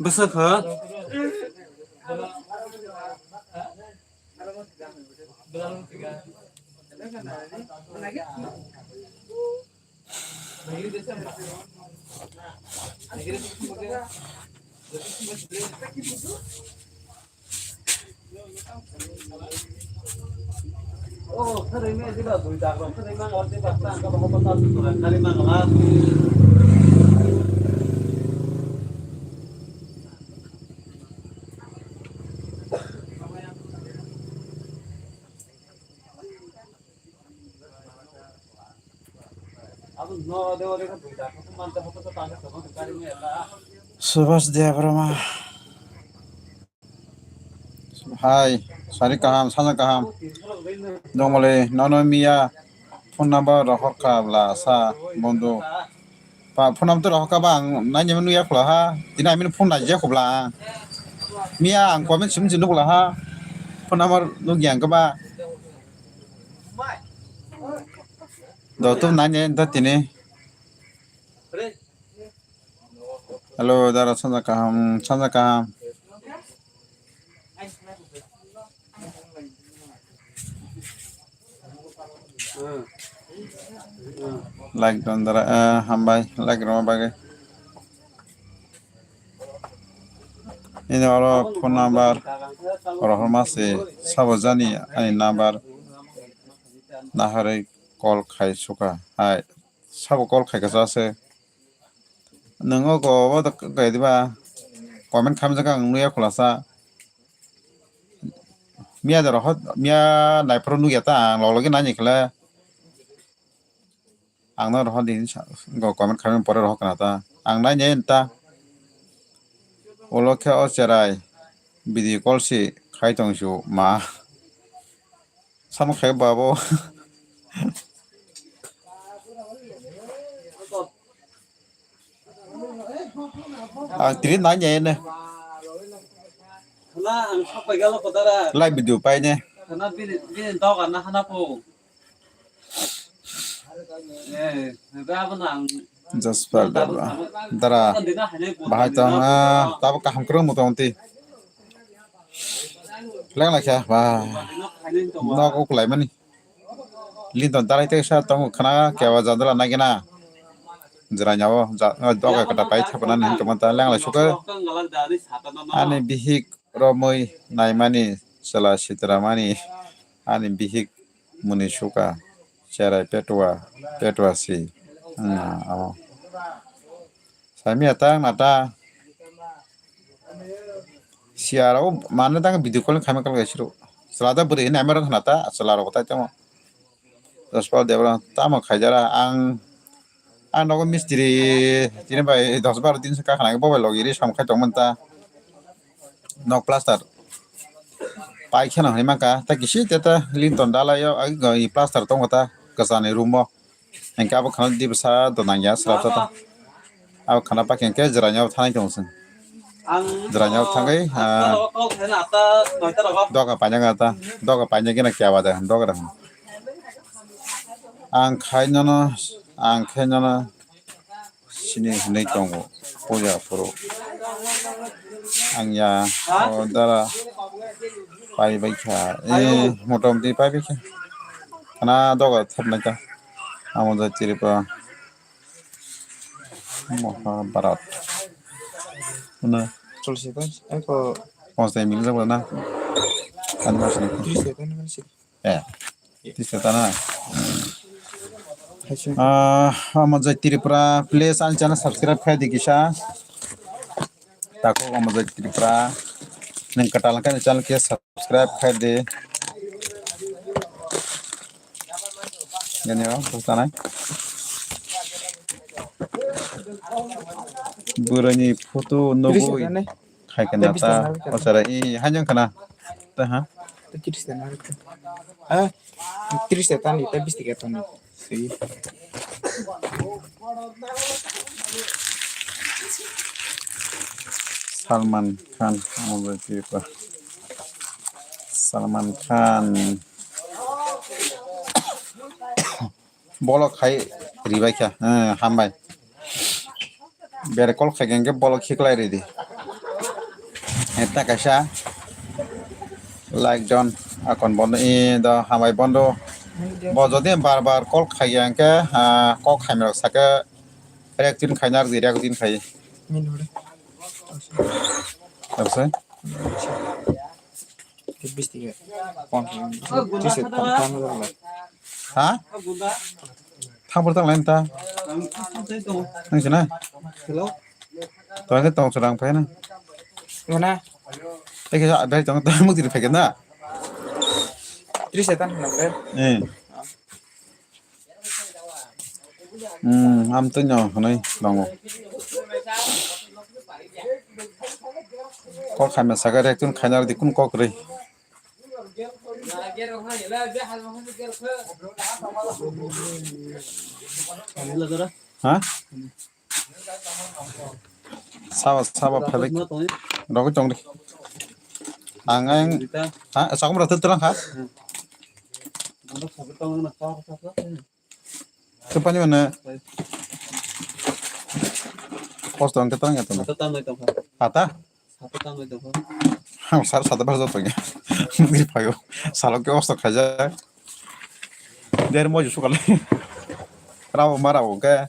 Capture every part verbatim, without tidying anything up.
Bwswk kha? Subhas Debbarma. Hai, sari kaham, sana kaham. Dongmole, nono miya phone number rohor kha bla sa, bondhu. Pa phone number to rohor kha ba, ang nai nai manu ya khula ha. Tini ami phone nai je khubla. Miya ang comment sim sim khula ha. Phone number nugya ang kha ba. Do tu nai nai do tini. Hello, dara sanja kaham, sanja kaham. Like don dara, eh, hambai, like roma bagwi. Ini oro phone number rohorma se sabo jani ani number naharwi call khai suka hai sabo call khai kasa se. Nungo go bo kaidiba comment khamjak ang nuya khulasa. Miya de rohot, miya naiphuru nugya ta ang log logi nani khle. Ang no rohot din sa, go comment khamjak pore rohot kana ta. Ang nai ne ta. Ulo khe o cherai video call si khai tong su ma. Samo khai babo. Ang tiri nai ne ne. Khana ang sapai galo ko dara. Live video pai ne. Khana bini, bini dog ana khana po. Eh, ba bo nang. Jasper dara. Dara. Bahai tong, ah, tabo kaham kwrwng motamuti. Leng lai kha, ba. Nok ukulai mani. Linton dalai tei sa tongo khna kewa jandala nagina. Jwrainao ja-, doga kata pai thapana ni hinwi tongmanta leng lai suka. Ani bihik romwi naimani chwla sitramani. Ani bihik muni suka. Cherai petua, petua si. Wngna amo. Saimia ta wngna ta. Siya rok mane tang video call khaima kal gaisiro. Chwla da bwrwi hinwi ama rok khna ta, chwla rok tai tamo. Jasper Debra tamo khaijara ang, ang nogo mistiri tini bai dos baro din se kakhna bo bai logi ri sam khai tongmani ta. Nok plaster pai kheno hinwi mankha ta kisi te ta Linton dalai o agi plaster tongo ta kwchani room o. Hingke abo khana dibsa do nangya srapsa ta. Abo khana pakhe hingke jwrainao thanai tongo chwng. Jwrainao thangwi, ah, doga painai ta, doga painai gina kya wada doga rang. Ang khai nono, ang khai nono sini hinui tongo puja phuru. Ang ya o dara pai bai kha, eh, motamoti pai bai kha. Khana doga thepnai ta. Amo jai Tripura. Mahabharat. Hwnwi. Chwlse ko, eko. Ponsai mingjak na. Ani masini. Tris second, tris second. Eh. Tris second na. Hai se. Ah, Amo Jai Tripura, please ani channel subscribe khai di kisa. Takhuk Amo Jai Tripura. Nwng kwtal wngkha ani channel khe subscribe khai di. Gini o, bwsanai. Bwrwini photo nugwi khai kana ta, o chara i, haino kana. Ta ha? Tris ta na. Ah, tris ta ni, ta bis ta ni. Salman Khan, Salman Khan. Bolok hai ribai kha, eh, hambai. Bere call khai hwnkhe bolok khiklai ridi. Eta kaisa like jon akon bondo i do hamai bondo. Bo jodi bar bar call khai hwnkhe, ah, kok khaimrok sake rek tin khaina ridi, rek tin khai. Tamsai? Bis tiga. Pon, tis, tam, tam, tam, tam. Ha? Thang por tang lain ta. Nang sina? Hello? Tong ke tong serang phai na. Mana? Teke sa bai tong tong muk diri phai na. Tris setan nang re. Eh. Hmm, am twi no hwnwi tongo. Kok khaina saka rek tun khaina di kun kok rwi. Ha? Sabo, sabo phalwi. Rogwi tong di. Ang, ang, ha, sakum rok twi twlang kha? Twi pani mana? Post ang ketang ya tong. Hata? Ang sar sata bar jotong ya. Mungkin payo. Salok ke osto khaja. Der mo jusu kale. Rabo mara oke.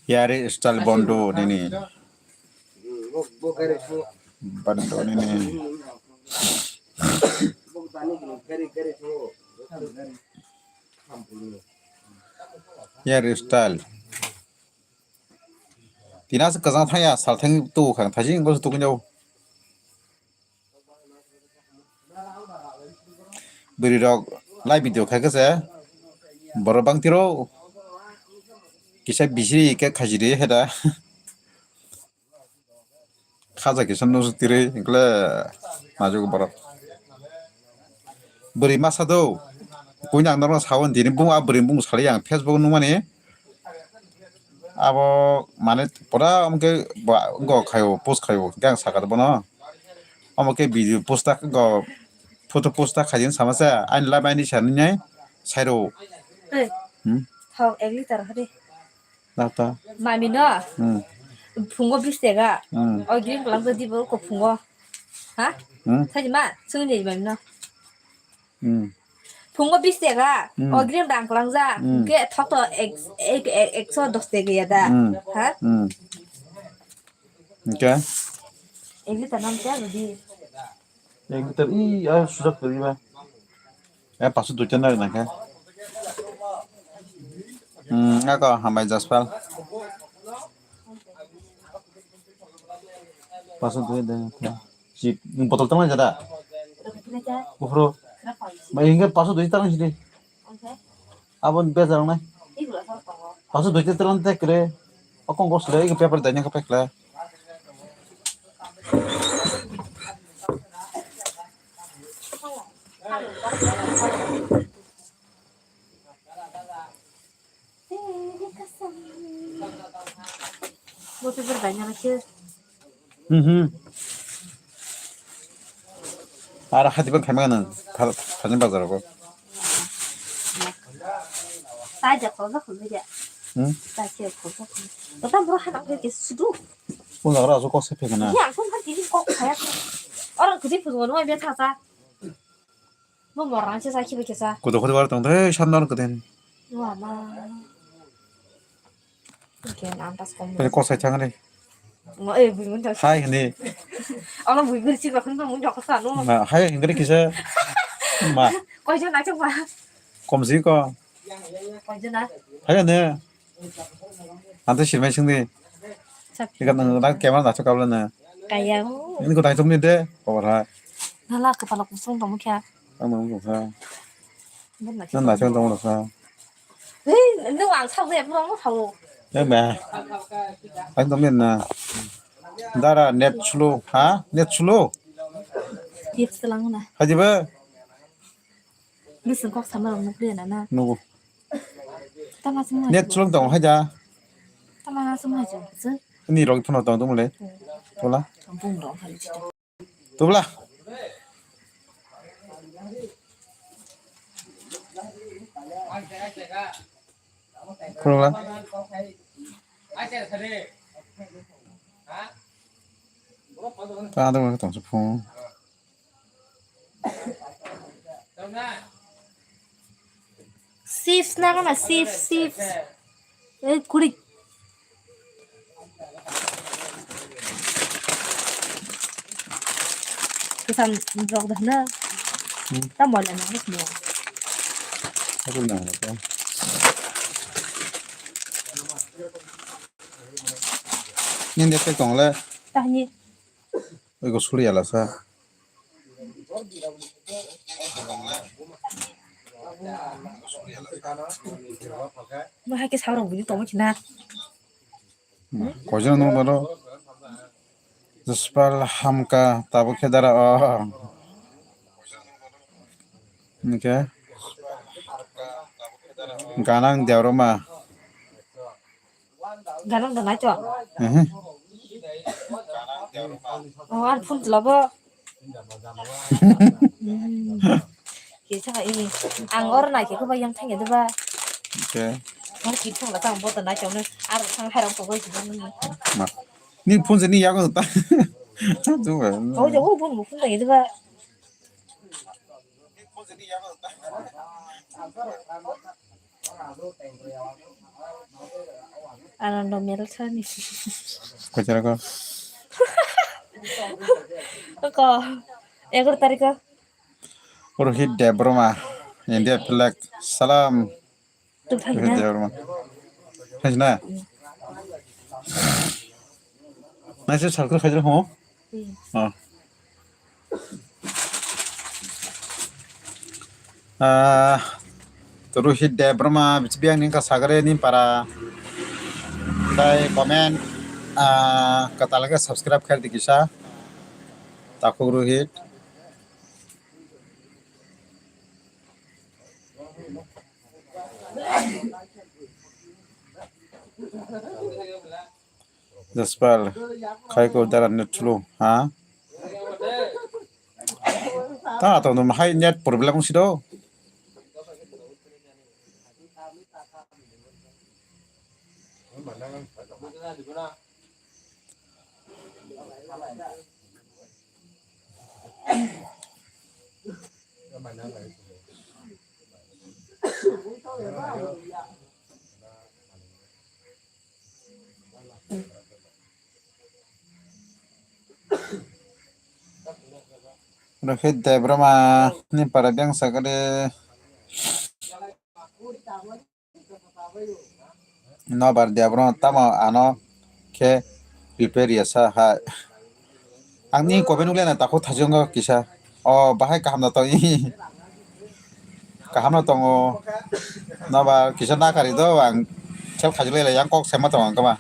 Yari style bondo nini. Bondo nini. Yari style. Tina se kazang thaya sal thang tu khang thaji ngo tu kinyo. Bwrwi rok live video khai khe se borok bang tiro kisa bisiri khe khajiri heda. Khaja kisa nusu tiri hwnkhe le majok borok. Bwrwi masa do. Buini ang norok sawi tini bung a bwrwi bung sali ang Facebook nukmani. Abo mane pura omo khe bo, go khaio, post khaio, hwnkhe ang sakha bono. Omo khe video post ta go, photo post ta khaijin sama se, ani live ani sa nini sairo. Hey. Hmm? Thok ek liter hade. Nata. Mami no? Hmm. Phungo bis tega. Hmm. O green kalang to dibo ko phungo. Ha? Hmm? Thadi ma, sung ni mami no. Hmm. Phungo bis tega. Hmm. O green rang kalang ja. Hmm. Ke thok to ek, ek, ek, ekso dos tega ya da. Hmm. Ha? Hmm. Oke. Ek liter nam tega di. Ek liter, i, ayo sujak tadi ba. Eh, pasu dui tenda nang khe. Hmm, ako hambai Jaspal. Pasu dui tenda. Si, botol tang jada. Kufru. Mai hingga pasu dui tang sini. Abon bejar nai. Pasu dui tenda te kre. Akong gos le, paper dai nang paper le. Bo paper bai nang khe. Mhm. Ara hati ban khamang nang thani bazar ko. Ta ja ko ba ko ja. Hmm? Ta che ko ba ko. Bata bro hana ke sudu. Pun agra aso kok se phekana. Ya, pun hati ni kok khaya. Orang kudi pun wanu ai bia tha sa. Bo morang se sa khibi kisa. Kudo kudo war tong de sandor kuden. Wa ma. Oke, antas kom. Pele kosai thang ni. Ngo e bui mun thang. Hai ni. Ono bui bui si bakun mun jok sa no. Ma hai hingri kisa. Ma. Koi jo na chok ma. Kom si ko. Koi jo na. Hai ne. Ante sirmai singdi. Sak. Ika nang nang camera na chok kabla na. Kaya. Ini ko dai tum ni de. Over ha. Nala kepala kusung tong kya. Ang nang ha. Nang na chok tong ha. Hei, nung ang sak de pura mo thawo. Ya ba. Ang tong ni na. Dara net slow ha? Net slow. Tip selang na. Haji ba. Bising kok sama rong nukli na na. Nugo. Net chulung tong hai da. Ni rok phano tong tong le. Tola. Tubla. Khulungla. Ta adong tong phung. Chips na kana chips, chips. Eh, kuri. Kesan jok dah na. Hmm. Ta mola na mo. Aku na to. Nin de tong le. Tah ni. Ego suri ala sa. Mo hai ke saurok bini tongmo china. Koijon nung doro. Jaspal hamka tabuk khe dara o. Hingke. Ganang deoroma. Ganang da nai to. Mhm. Oh, an phun tlobo. Kisa ini. Ang or nai ke ko bayang thang ya deba. Oke. Ang ki thang la tang bo to nai to ne. Ar thang hai rong ko bai si. Ma. Ni phun se ni ya ko ta. Tu ba. Oh, ja, oh, phun phun ya deba. Anando Melsa ni. Kochara ko. Ko. Egar tarika. Rohit Debbarma, India flag. Salam. Tuk thang Rohit na. Debbarma. Thang na. Naise salkur khajra ho. Hmm. Oh. Ah, to Rohit Debbarma, biang ni ka sagre ni para. Tai comment, ah, katalage subscribe khair di kisa. Takhuk Rohit. Jaspal, khai ko dara net chulu, ha? Ta to no hai net problem si do. Rohit Debbarma ni para beng sagade. Nobar Debbarma tamo ano khe repair ya sa hai. Ang ni kobe nukle na takhuk thajungo kisa. O bahai kaham no tong i. Kaham no tongo. Nobar kisa nakari do ang sel khajulai lai yang kok sema tongo ang kama.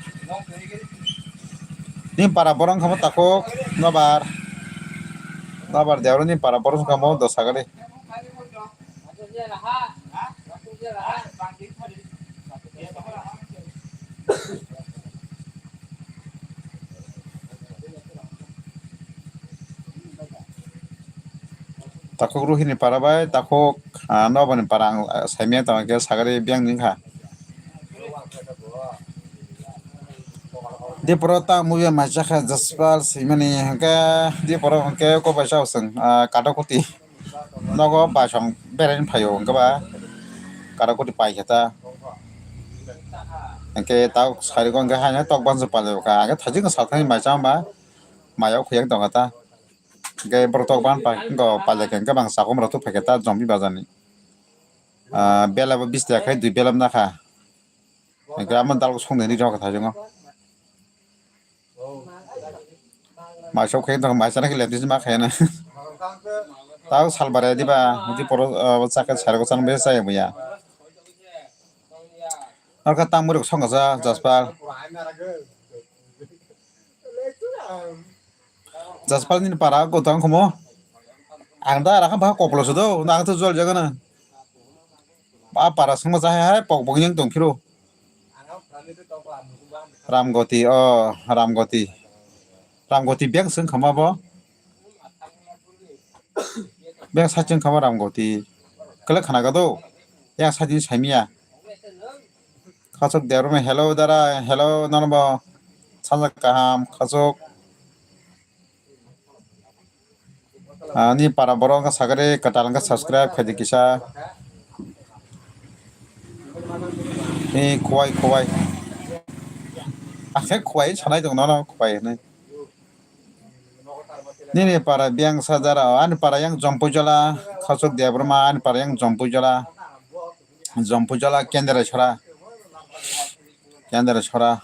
Ni para borong kamo takhuk nobar. Nobar Debbarma ni para borong kamo dosa gari. Takhuk Ruhini para bai, takhuk, ah, nobani para ang, ah, saimya tong khe sagari biyang ningkha. Diporo ta movie maisa kha Jaspal simani hwnkhe Diporo hwnkhe kobaisa usung, ah, Katakuti. Nogo baisong beraini phaio hwnkhe ba Katakuti paikhe ta. Hwnkhe ta sari hwnkhe haino tok bansa palio kha. Hwnkhe thajik sathai maisa ma maya khuyak tongkha ta. Hwnkhe borok tok ban pa, hwnkhe palai khe hwnkhe bang sakomrok thuphaikhe ta Jompi bazarni. Ah, bela bo bis taka khai dui bela nakha. Hwnkhe amo dalbo songni ri rok thajungo. Maisok khe tong maisana khe leptisi ma khaina. Tao sal bare diba, hwnkhe poro, ah, chakhe sargo chan bai chaya buya. Arokhe tang muruk songkha sa Jaspal. Jaspal nini para gotang khomo. Ang da rakha ba koplo sudo, na ang to jol jagana. A para songma jahai hai pok bok yang tong phiro. Ramgoti, o Ramgoti. Ramgoti beng song khama bo. Beng sachung khama Ramgoti. Kele khana gado. Yang sachung saimia. Khachuk Debbarma, hello dara, hello nono bo. Sajak kaham, khachuk. Ani para borok wngkha sakari kwtal wngkha subscribe khaidi kisa. Ni khwai khwai. Akhe khwai sanai tong nono khwai hinwi. Nini para biyang sa jara, ani para yang Jompuijola, Khachuk Debbarma, ani para yang Jompuijola, Jompuijola Kendra Sora, Kendra Sora.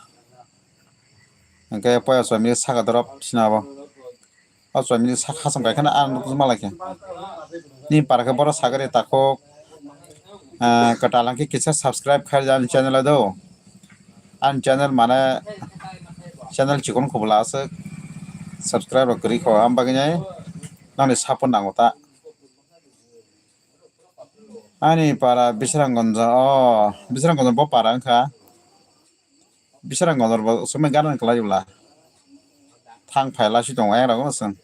Hingke poya chomini saka dorop sinabo. O chomini saka hasong kaikhana ang nukjima laikha. Ni para khe borok sakari takhuk, ah, kwtal hwnkhe kisa subscribe khai ani channel o do. Ani channel mane channel chikon kubula aswk subscribe rok kwrwi kho, am bagwi nai nangni support nango ta. Ani para Bisramganj, o Bisramganj bo para wngkha. Bisramganj bo sumai gana kwlai bwla. Thang phai lasi tongo ayang rok no chwng.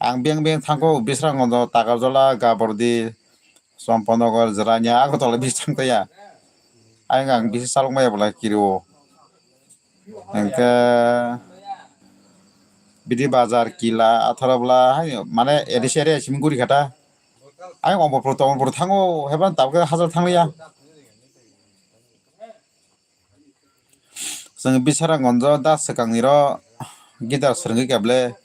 Ang beng beng thangkho Bisramganj, Takarjala, Gabordi, Champanagar, Jirania, Agartala bisi thang taya. Ayang ang bisi chalok maya bwla kiri o. Hingke bidi bazar kila atharo bwla hai mane A D C area simi guri khata. Ayang Omorpur Tomorpur thango heban tabuk hajar thangya. Chwng Bisramganj o da swkangni ro guitar swrwngwi kable.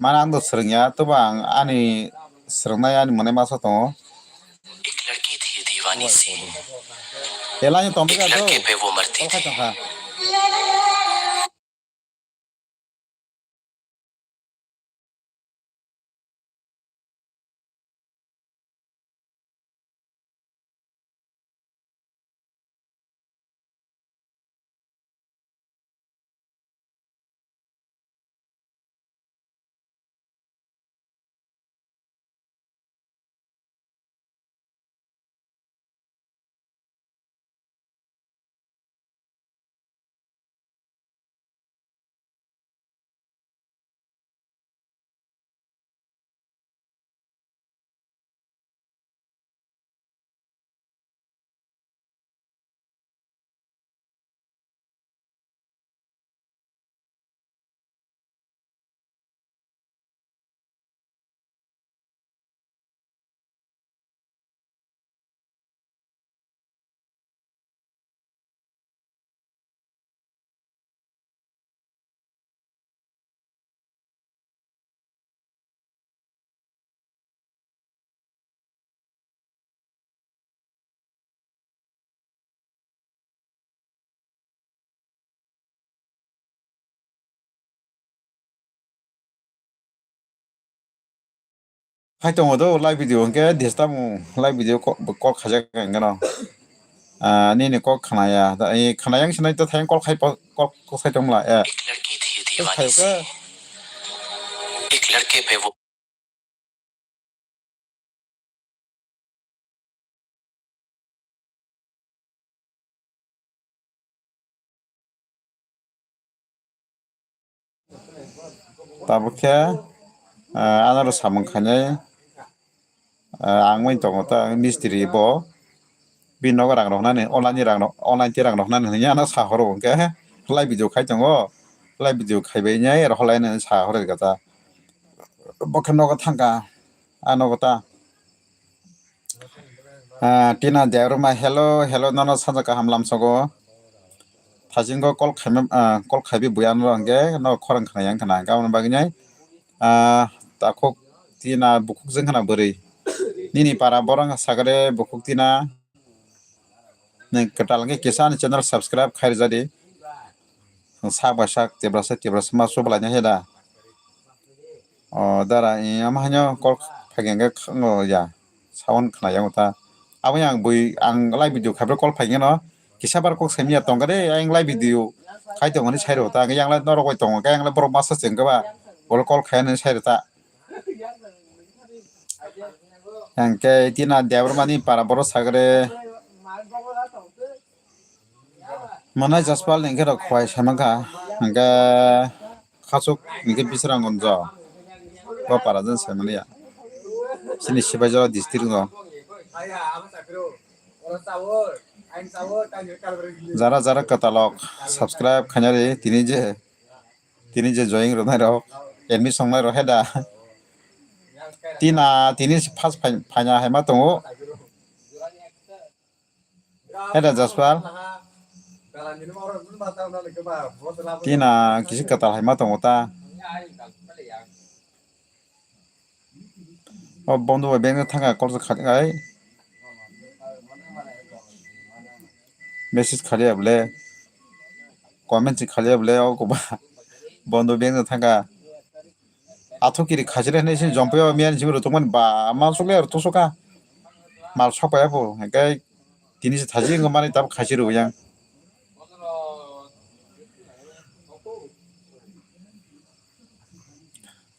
Mane ang do swrwngya, tobo ang ani swrwngnai ani mwnai masa tongo. एक लड़की थी दीवानी सी, Elani tomika एक लड़के do. Pe wo मरती Tongkha थी। Tongkha. Hai tongo do live video hwnkhe disturb live video call khaijak hwnkhe no. Ah, nini kok khnaya, khnaya wngse nai to thayang call khai call kok sai tongla. Eh. एक लड़की थी दीवानी सी, एक लड़के पे वो Tabuk khe, ah, ano ro samung khainai, ah, ang bai tongo ta mistiri bo. Bini nogo rang rok nani, online ni rang rok, online tei rang rok nani hinwi ano sa horo hwnkhe live video khai tongo. Live video khaibai nai rohor lai nani sa horo kha ta. Bo khe nogo thangkha, ah, nogo ta. Ah, Tina Debbarma, hello, hello, nono saja kaham lamsogo. Thaisingo call khaima, ah, call khaibi buya no hwnkhe no khorang khna yang khna. Gabon bagwi nai, ah, takhuk Tina bukhuk jeng khna bwrwi. Nini para borok sakre bukhuk Tina. Nwng kwtal hwnkhe kisa ani channel subscribe khai rwjadi. Nwng sak bai sak, Tiprasa, Tiprasa ma chubalaina he da. O dara, i, ama haino call phaikhe hwnkhe khango ya, sound khna yang ta. Abo yang bui, ang live video khaiphru call phaikhe no, kisa bar kok saimya tongkha de, ayang live video khai tongmani sai rw ta, yang lai norok bai tongo, khe yang lai borok masa chengkha ba, bolo call khai nani sai rw ta. Hingke tina Debbarmani para borok sagre. Manai Jaspal ni hingke rok khwai saimankha. Hingke Khachuk hingke Bisramganj. Bo para jan saimanya. Chini Sipaijala district no. Jara jara kwtalok subscribe khainari tini je, tini je join rwnai rok, admission songnai rok heda. Tina tini first phai-, phaina haima tongo. Heda Jaspal. Tina kisi kwtal haima tongo ta. O bondo bai beng thangka call kha ai. Message khaliya bole. Comment si khaliya bole o koba. Bondo beng thangka. Athukiri khajire hinwi se jompai o miyan simi rwtwkmani ba ma sukle rwtwk suka. Mal sokpaiya bo. Hingke tini se thaji wngmani tabuk khachi rwya.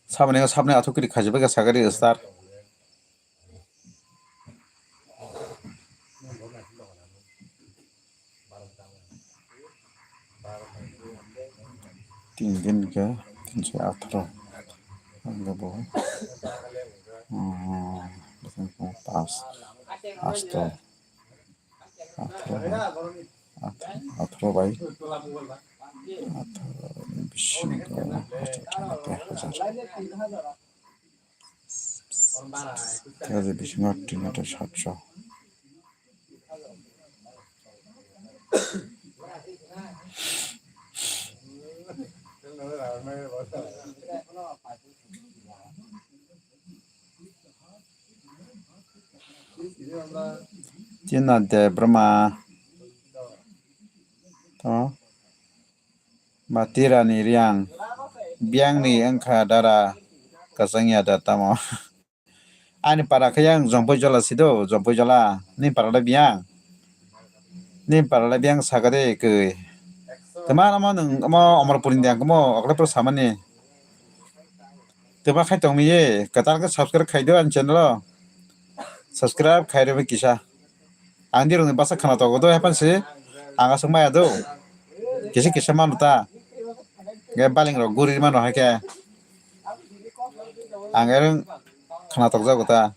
Saboni, saboni athukiri khajibai kha sagari star. Tin din khe tinso atharo. Ang bo, pas, asto. Atharo bai, atharo bai, atharo bisingo hajar twenty hajar. Tei bisingo tin hajar satso. China Debbarma. To. Matirani Riang. Biangni wngkha dara. Kwchangya da tamo. Ani para khe yang Jompui Jola sido, Jompui Jola. Ni para le biang. Ni para le biang sakade koi. Tama namo nung mo Omorpur ni diang mo okle pro samani. Tama khai tong miye, katal ke subscribe khai do ani channel o. Subscribe khai rw kisa. Ang di rungni basa khana togo do hepan si. Ang aswk maya do. Kisa kisa manu ta. Ge baling rok guri mano hai ke. Ang ereng khana tokjago ta.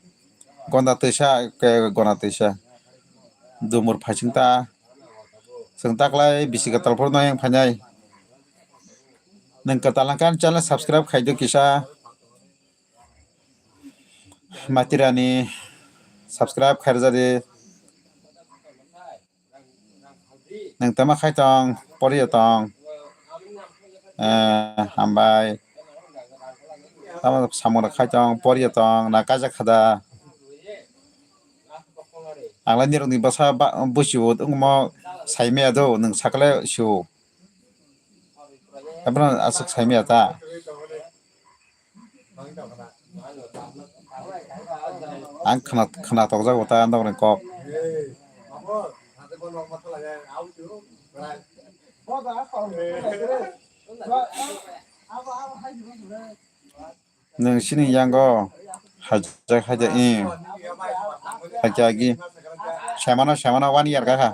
Gonda twisa ke gonda twisa. Dumur phaising ta. Chwng taklai bisi kwtal phuru no yang phainai. Nwng kwtal hwnkhe ani channel subscribe khai do kisa. Matirani subscribe khai rwjadi. Nwng tama khai tong, poriyo tong. Eh, hambai. Tamo samung rok khai tong, poriyo tong, na kaijak khada. Ang lai nirok ni bwsa ba, busi bo wngmo sai maya do, nwng sakle sio. Abono aswk sai maya ta. Ang khna, khna tokjago ta nokni kok. Nwng sini yango hajak hajak i. Hajak agi. Semano, semano one year kha.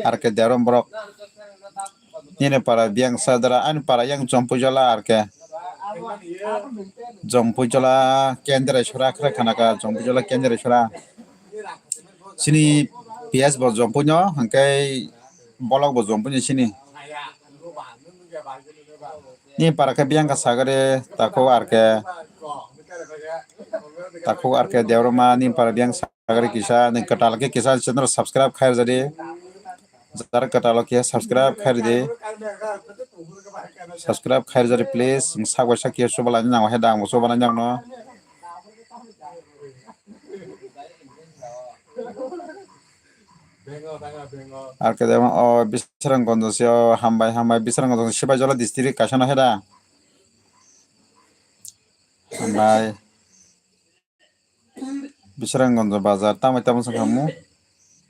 Ar ke derom borok. Nini para biyang sadra, ani para yang Jompuijala ar ke. Jompuijala kendra sura khra khana ka, Jompuijala kendra sura. Sini P S bo Jompuino, hingke bolok bo Jompuino sini. Ni para ke biyang ka sagare, tako ar ke. Tako ar ke deoroma, ni para biyang sagare kisa, ni katal ke kisa channel subscribe khair jadi. Jar katal ke subscribe khair di. Subscribe khair jadi please. Sak bai sak ke sobalai nang he dang sobalai nang no. Ar ke dema o Bisrang Gonjo se o hambai hambai Bisrang Gonjo Sibaijala district kaisa no he da. Hambai. Bisrang Gonjo bazar tamai tamo sangkamu.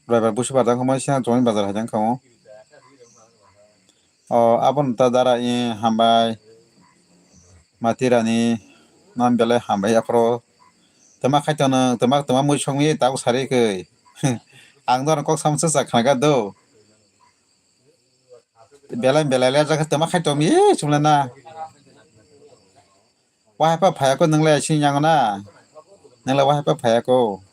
Raibar busi bazar kamo siang chongni bazar hai jang kamo. O abon ta dara i hambai. Matirani. Non belai hambai aphuru. Twma khaito nwng, twma, twma mui songwi tabuk sari kwi. Ang dono kok samsa sa khnaga do. Belai belai le jak twma khaito mi chumle na. Wahai pa phaya ko nwngle sini yang na. Nwngle wahai pa phaya ko.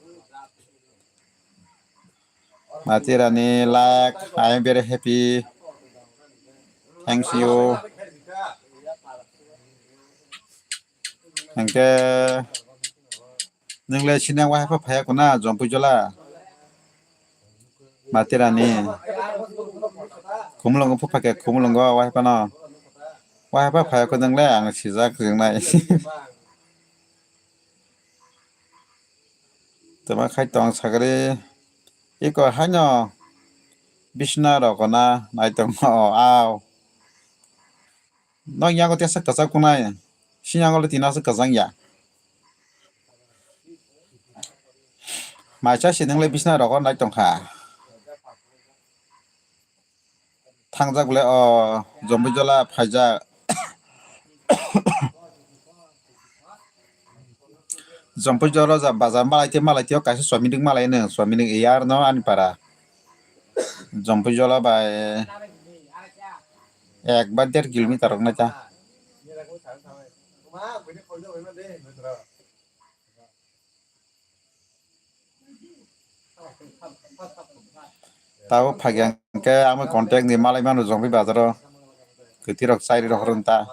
Matirani like, I am very happy. Thanks you. Hingke nwngle sini wahai pa phaya ko na Jompui jola. Matirani. Khumulungo phupha khe khumulungo wahai phano. Wahai pha phai kho nwngle ang sijak ringnai. Tama khai tong sagri. Iko haino bisna rok na nai tong o au. Nok yago tesa kwchak kunai. Sinyango le tina se kwchang ya. Maisa se nwngle bisna rogo nai tongkha. Thangjak bole o Jompui jola phaijak. Jompui jola ja bazar malai te malai te o kaisa swaminik malai no swaminik yar no ani para. Jompui jola bai ek ba der kilometer rok nai ta. Tabo phagya hwnkhe ang contact ni malai mano Jompui bazaro. Kwtwi rok chai rok horo ta.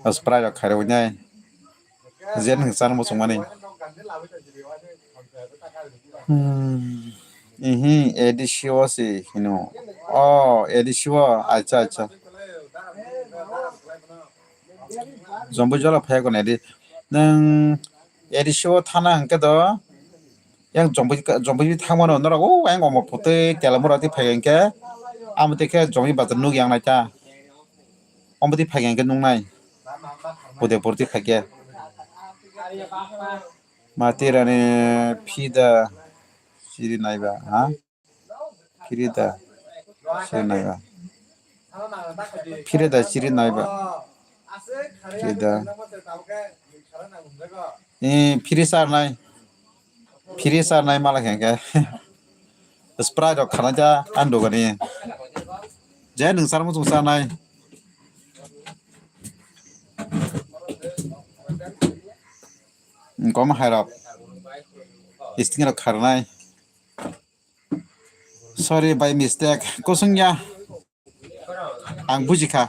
Spray rok khairok nai. Jen hwng chano muchung mani. Hmm. Ihi A D C o si hino. Oh, A D C o. Acha, acha. Jompui jola phai kone di. Nwng A D C o thana hwnkhe do. Yang Jompui, Jompui thangmano norok o yang omo putui telamura twi phai hwnkhe. Amo twi khe Jompui bazar nuk yang nai ta. Omo twi phai hwnkhe nuknai. Udaipur twi phai khe. Matirani phida siri naiba, ha? Phirida siri naiba. Phirida siri naiba. Phirida. Eh, phiri sar nai. Phiri sar nai mala khe khe. Sprite rok khana ja ang dogani. Je nwng sar muchung sar nai. Kom hai rok. Sting rok khar nai. Sorry, by mistake. Kusung ya. Ang buji kha.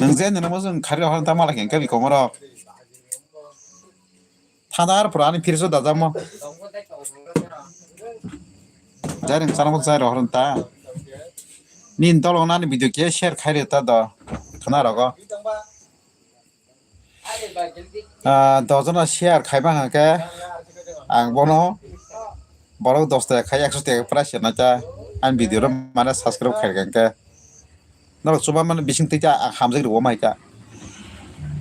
Nwng je nini mo jwng khari rok ta mala khe kami komoro. Thanda ar pura ani phirso dajamo. Jai rwng chana mo jai rok ta. Nini dolo nani video khe share khai rw ta do. Khna rogo. Ah, dojono share khaiba hwnkhe ang bono borok dos taka khai ekso taka price rwna ta ani video rok mane subscribe khai rwkha hwnkhe norok chuba mani bising twi ta ang hamjak rwo mai ta.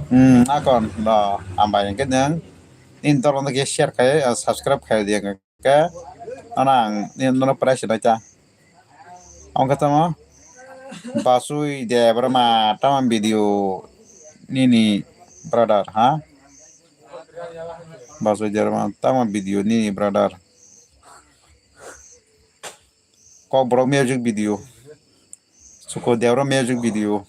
Hmm, akon no hambai hwnkhe nwng nini dolo no khe share khai, ah, subscribe khai di hwnkhe. Khe ano ang nini nono price nai ta. Ang khe tamo Basui Debbarma tamo video nini brother ha? Basui Debbarma tamo video nini brother. Kokborok music video. Sukur Debbarma music video.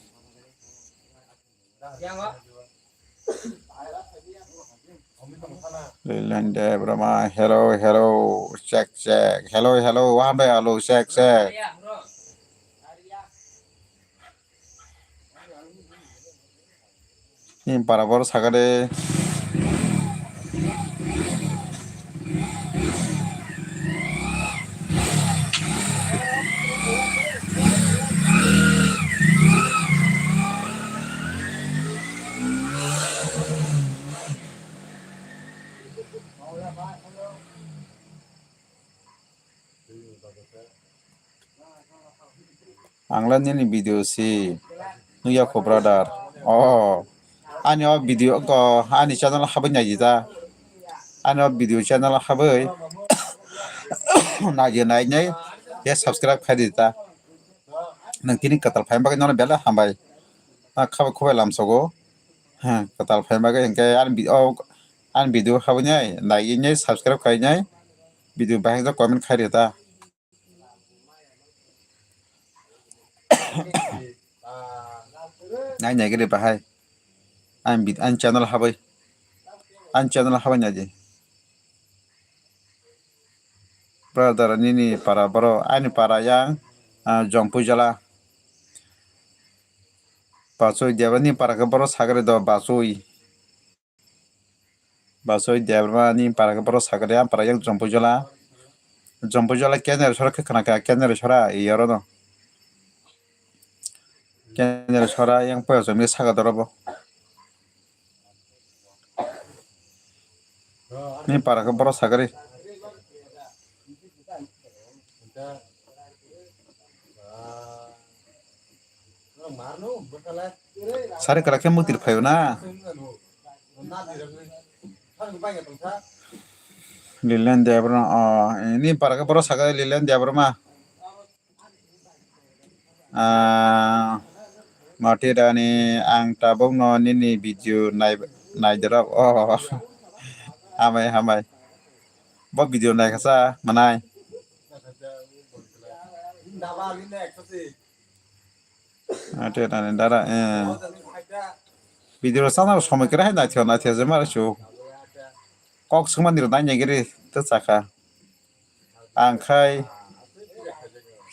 Leland Debbarma, hello, hello, check, check. Hello, hello, wahan bai alo, check, check. Ni para bor sakade. Ang le nini video si nukya kho brother. Oh, ani o video ko ani channel habwi nai di ta. Ani o video channel habwi nai di nai nai ya subscribe khai di ta. Nwng tini kwtal phaima bagwi nono belai hambai. Ah, khabai khubai lamsogo. Ha, kwtal phaima bagwi hinkhe ani vi-, o, ani video habwi nai, nai, nai, subscribe khai nai. Video bahai jok comment khai rw ta. Nai nai gede bahai. Ani vid-, ani channel habwi. Ani channel habwi nai di. Brother, nini para borok, ani para yang, ah, Jongpuijala. Bachoi Debra ni para khe borok sagre do, Bachoi. Bachoi Debra ni para khe borok sagre, ang para yang Jongpuijala. Jongpuijala Kendra sora khe khna kha, Kendra sora, iyaro no. Kendra sora yang poya chomni saga dorobo. Ni para khe borok sagari. Sari kara khe mutir phaio na. Lilen Debra, oh, ni para khe borok sagari Lilen Debra ma. Ah, Mati Rani, ang tabukno nini video nai-, naidirok. Oh, hambai, hambai. Bo video naikha sa, manai. Mati Rani, dara, eh. Video sana somoi kere hai naithok, naithok je mara su. Kok sungmani rw nai nai giri, ta chakha. Ang khai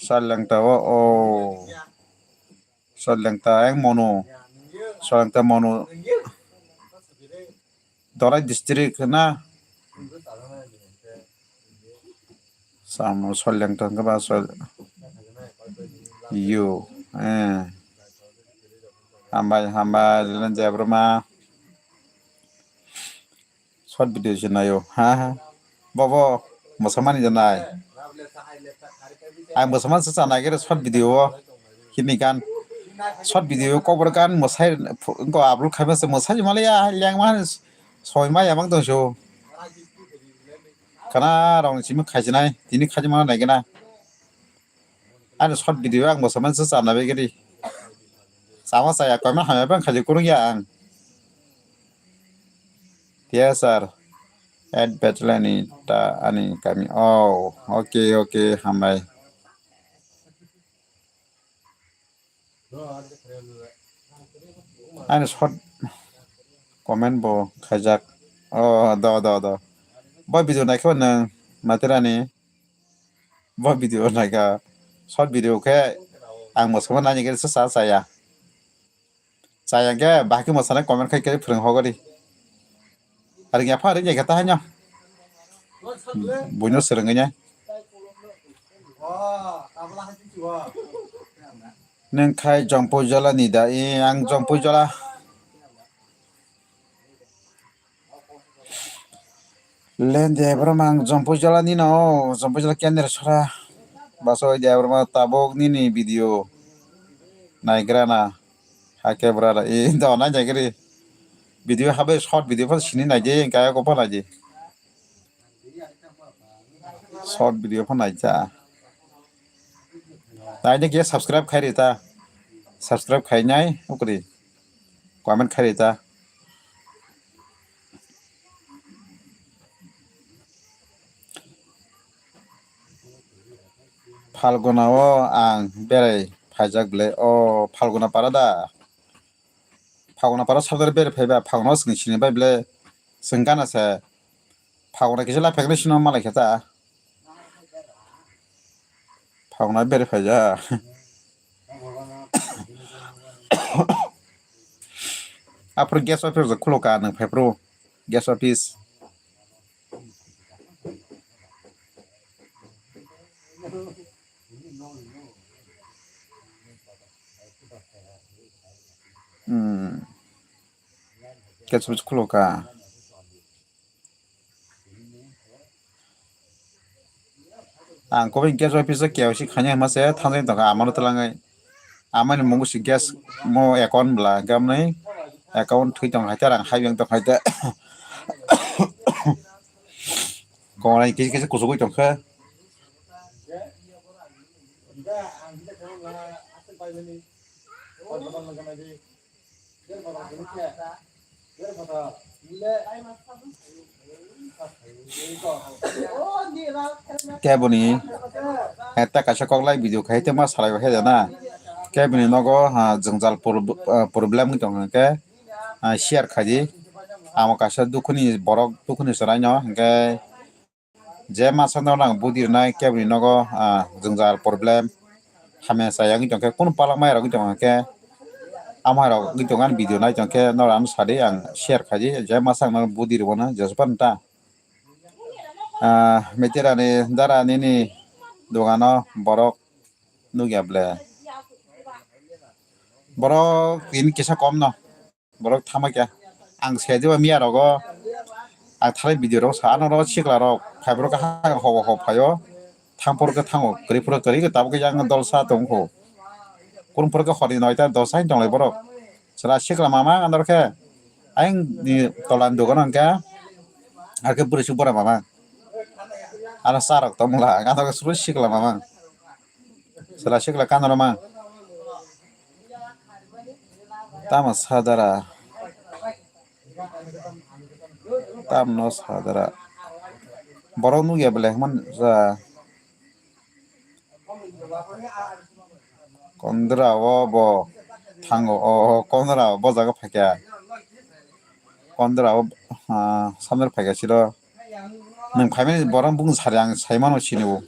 Salengta o, o. Salengta ang mono. Salengta mono. Dorai district na. Samo Salengta hwnkhe ba Sal-, yo, eh. Hambai, hambai, Lilen Debbarma. Short video se naio. Ha, ha. Bobo, mosamani da nai. Ang mosamani se chanai khe short video o. Hini gan. Short video o kobor gan mosai, phu-, ko upload khaima se mosai mali ya, leng ma soi ma ya mang dong so. Kana rong simi khaijinai, tini khaijima nai gana. Ani short video ang mosamani se chana begiri. Sama saya koi ma hamya bang khaji kurung ya ang. Yes, sir. At Betlani ta ani kami. Oh, okay, okay, hambai. Ani short comment bo khaijak. Oh, do, do, do. Bo video naikhe nwng matirani. Bo video naikha. Short video khe ang mosamani nani khe sa saya. Chaya khe bahai khe mosanai comment khai khe phwrwng hogori. Aring yapha aring ya khe ta haino. Buino swrwngwi nai. Nwng khai Jongpui Jola ni da, i ang Jongpui Jola. Len Debbarma ang Jongpui Jola ni no, Jongpui Jola Kendra sora. Basoi Debbarma tabuk nini video naigra na. Hake brother, i do nai jagiri. Video habe short video pha sini nai je, kaya ko pha nai je. Short video pha nai ja. Nai je ke subscribe khai rita. Subscribe khai nai ukri. Comment khai rita. Phalguna o ang berai phaijak bwle. O Phalguna para da. Phalguna para sabdar berai phaiba, Phalguna o chwng sini bai bwle. Chwng gana se. Phalguna kisa lai phaikhwlai sino malai khe ta. Phalguna berai phaijak. Aphuru gas office rok khulo ka nwng phaiphuru. Gas office. Hmm. Gas office khulo ka. Ang koboi gas office o K Y C khaina hwnma se thangjani tongkha amano twlangwi. Amani mungo si gas mo account bwla, hwnkhe amoni account thwi tong hai ta, rang hai yang tong hai ta. Kongnai kisa kisa kuchugui tongkha. Keboni, eh, ta kaisa koklai video khai te ma salai ba khe jana. Keboni nogo, ha, jwngjal prob-, ah, problem wng tong khe, ah, share khai di. Amo kaisa dukhuni borok, dukhuni chwraino, hwnkhe je masa no nang budi rwnai keboni nogo, ah, jwngjal problem. Hamya chaya wngwi tongkhe, kunu palak maya rok wngwi tongkhe, amai rok wngwi tongkhe, ani video nai tongkhe, norok ano sadi ang share khaidi, je masa ang nono budi rwmano, jesu phano ta. Ah, meterani dara nini dogano borok nukya ble. Borok tini kisa kom no. Borok thama khe. Ang se diba miya rogo. Ang thani video rok sa ano ro sikla rok. Phai borok ha ho ho phaio. Thang por khe thango. Kri por kri khe tabuk yang dol sa tong kho. Kun por khe hori noita dos sa tong lai borok. Sera sikla mama andor khe. Ang ni tolan dogan ang khe. Ar khe bwrwi su bora mama. Ano sa rok tong la. Ang andor khe suru sikla mama. Sera sikla kanaro ma. Tamo sadara. Tamno sadara. Borok nugya belai man ja. Kondra o bo thango o, o kondra o bo jaga phaikha. Kondra o, ah, samner phaikha siro. Nwng phaimani borok bung sari ang saimano sini o.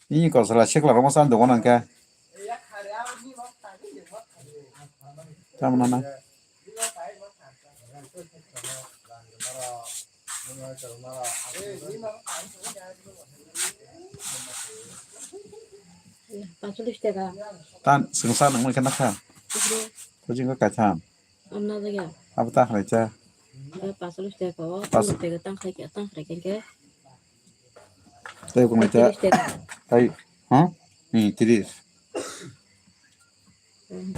Ini kosala sikla romo san dogo nangkhe. Tamna na. Pasolis taka. Tan sengsa nang mai kana kha. Kujing ka kaitham. Amna jaga. Abo ta halai cha. Pasolis taka o. Pas- Tang taka tang khai tang khai khe. Tei kung cha. Pasolis taka. Tai. Ha? Ni tiris.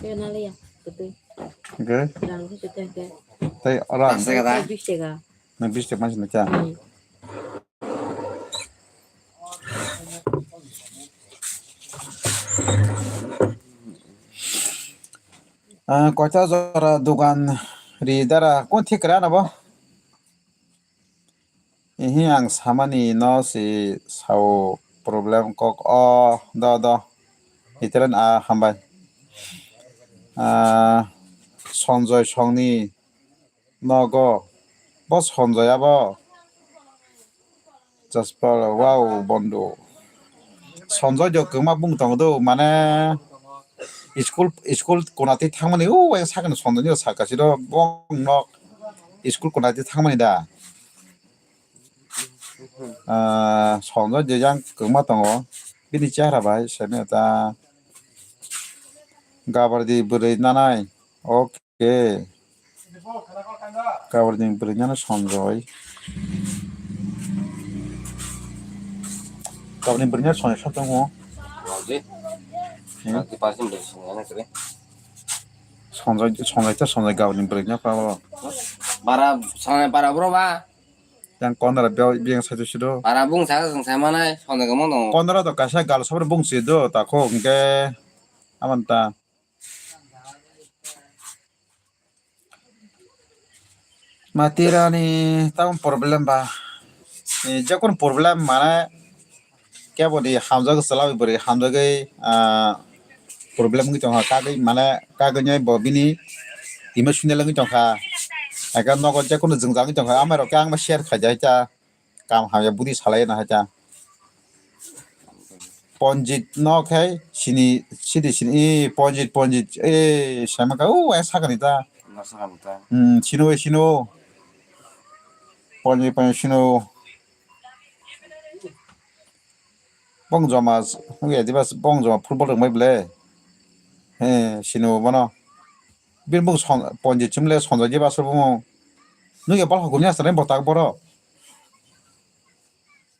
Kaya naliya, betul. Oke. Rang itu teh. Tai orang. Pas kata. Bis tega. Na bis tega masih na cha. Hmm. Ah, koita jora dogan ri dara kon thik kra na bo. Ihi ang samani no si sao problem kok o do do. Iteren a hambai. Ah, Sonjoy songni nogo. Bo Sonjoy abo. Jaspal, wow, bondo. Sonjoy do kwma bung tongo do, mane school, school konatwi thangmani, o, yang sakni Sonjoy ni saka siro bong nok school konatwi thangmani da. Ah, Sonjoy de yang kwma tongo, bini chehra bai seme ta. Gabardi bwrwi nanai, ok. Ke. Kabar ni bwrwi nano Sonjoy. Kabar ni bwrwi nano Sonjoy sab tongo. Rauji. Hmm. Rauji pasin bwrwi Sonjoy na kere. Sonjoy, Sonjoy ta Sonjoy kabar ni bwrwi nano pa. Bara Sonjoy bara bro ba. Yang kondra biyang sai tu sido. Bara bung sa sung sa manai Sonjoy kamu no. Kondra to kaisa gal sabr bung sido ta kho hingke aman ta. Matirani tamo problem ba. Eh, jekon problem mane kebo di hamjak chalai bwrwi hamjagwi, ah, problem wngwi tongkha kagwi mane kagwi bo bini emotional wngwi tongkha. Eka nogo jekon jwngjal wngwi tongkha amai rok khe ang share khaijai ta. Kam hamya budi salai na haita. Ponjit no khai sini sidi sini, eh, Ponjit, Ponjit, eh, sama ka, uh, eh, sakani ta. Na sakani ta. Hmm, sino, eh, sino. Ponjit, Ponjit, sino. Bong joma, ya, diba bong joma football rwngmai ble. He, sino bono. Bini bung Ponjit chimle Sonjoy diba aswk bung. Nung ya bal hukumya aswk nai botak boro.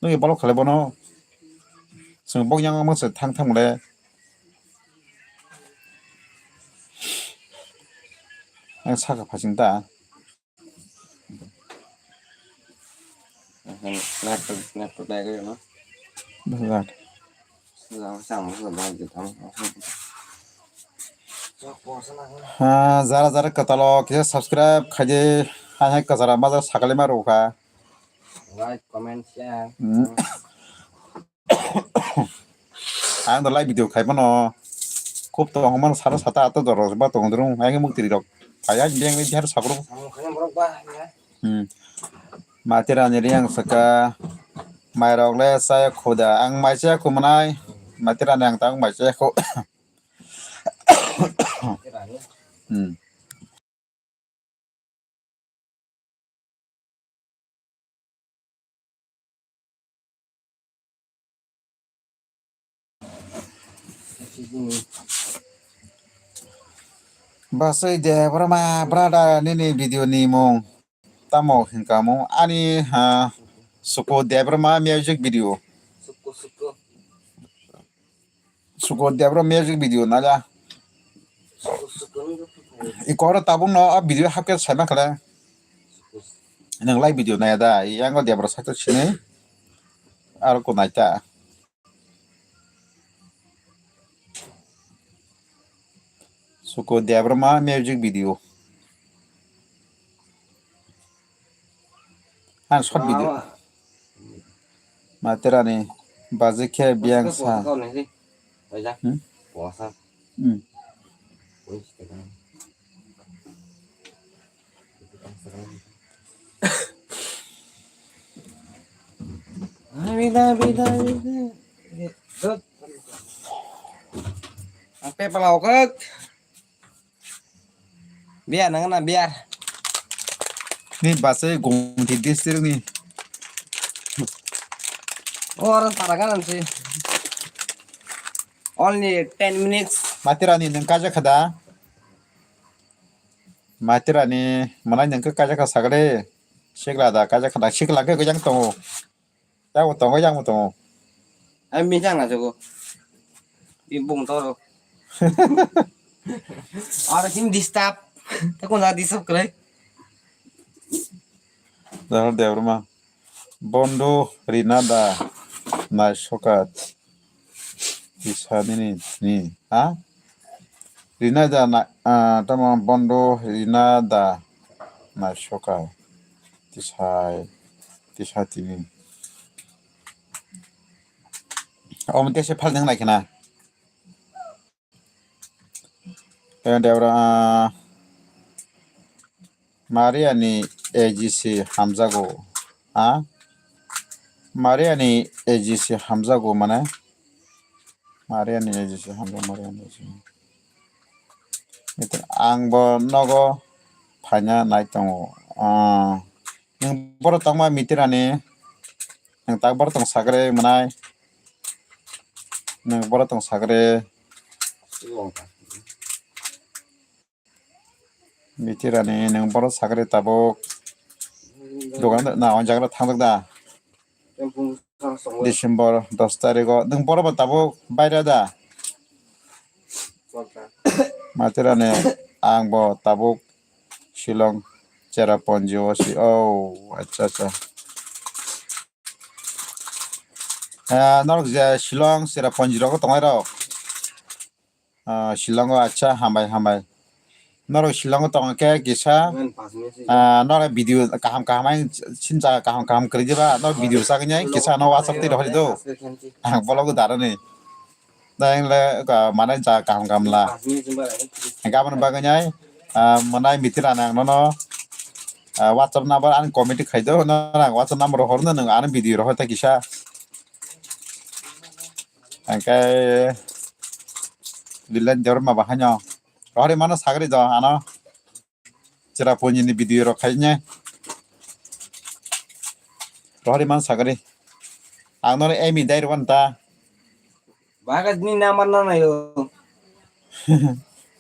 Nung ya bal khalai bono. Chwng bok yang mang se thang thang le. Ang saka phasing ta. Ha, jara jara kwtal o kisa subscribe khaidi, hai hai kwchara majak sakali ma rwkha. Like, comment, share. Hmm. Ang da live video khai mano. Khub tongo mano sara sata ato doro ba tong durung. Ang muk tiri rok. Kaya beng ni har sakro. Ang khai borok ba ya. Hmm. Mati rani riang saka. Mai rok le saya khuda. Ang mai saya khu manai. Mati rani ang tang mai saya khu. Hmm. Basai de, bro ma, brother, nini video ni mung. Tamo hingka mung, ani, ha, Suko Debbarma music video. Suko, Suko. Suko Debra music video naila. Ikoro tabuk no a video hapkhe saima khle. Nang lai video naya da, yango Debra sakto sini. Aro ko naita. Suko Debbarma music video. Ang short video. Materani baji khe biyang sa. Hmm? Hmm. Ang pe pala okak. Biar nang na biar. Ni basai Gumti district ni. Oh, orang Tarakan sih. Only ten minutes. Matirani nang kaja kada. Matirani mana nang kaja ka sagre. Sikla da kaja kada sikla ke gojang tongo. Yang bo tongo, yang bo tongo. Ai, minchang na jogo. Bung toro. Aro sim disturb. Takon na disturb kre. Dahar Debbarma. Bondo rina da nai sokat. Tisa nini ni. Ha? Rina da na, ah, tamo bondo rina da nai soka. Tisai, tisa tini. Omo tese phal nang nai khna. Tei Debra, ah, Maria ni A G C hamjago. Ha? Maria ni A G C hamjago mane? Maria ni A G C hamjago, Maria ni A G C. Ito ang bo nogo phaina nai tongo. Ah, nwng boro tongma Mitirani. Nwng tak boro tong sagre manai. Nwng boro tong sagre. Mitirani nwng boro sagre tabuk. Dogan na on jagra thang da. December dos tarikh o nwng boro bo tabuk baira da. Matirani ang bo tabuk Shillong Cherrapunji o si. Oh, acha acha. Ah, norok je Shillong Cherrapunji rogo tongnai rok. Ah, Shillong o acha hambai hambai. Norok Shillong o tong khe kisa, ah, norok video kaham kaham ai sincha kaham kaham kwrwi diba, norok video sagwi nai kisa no WhatsApp twi rohori do. Ang vlog o darani. Da engle ka manai cha kaham kaham la. Gabon bagwi nai, ah, manai Mitirani ang nono, ah, WhatsApp number ani comment khai do, norok WhatsApp number rohor no nwng ani video rohor ta kisa. Hingke Lilen Debbarma bahaino. Rohori mano sagri do ano. Cherrapunji ni video rok khaine. Rohori mano sagri. Ang nono emi dai rwan ta. Bahaga ni number na nayo.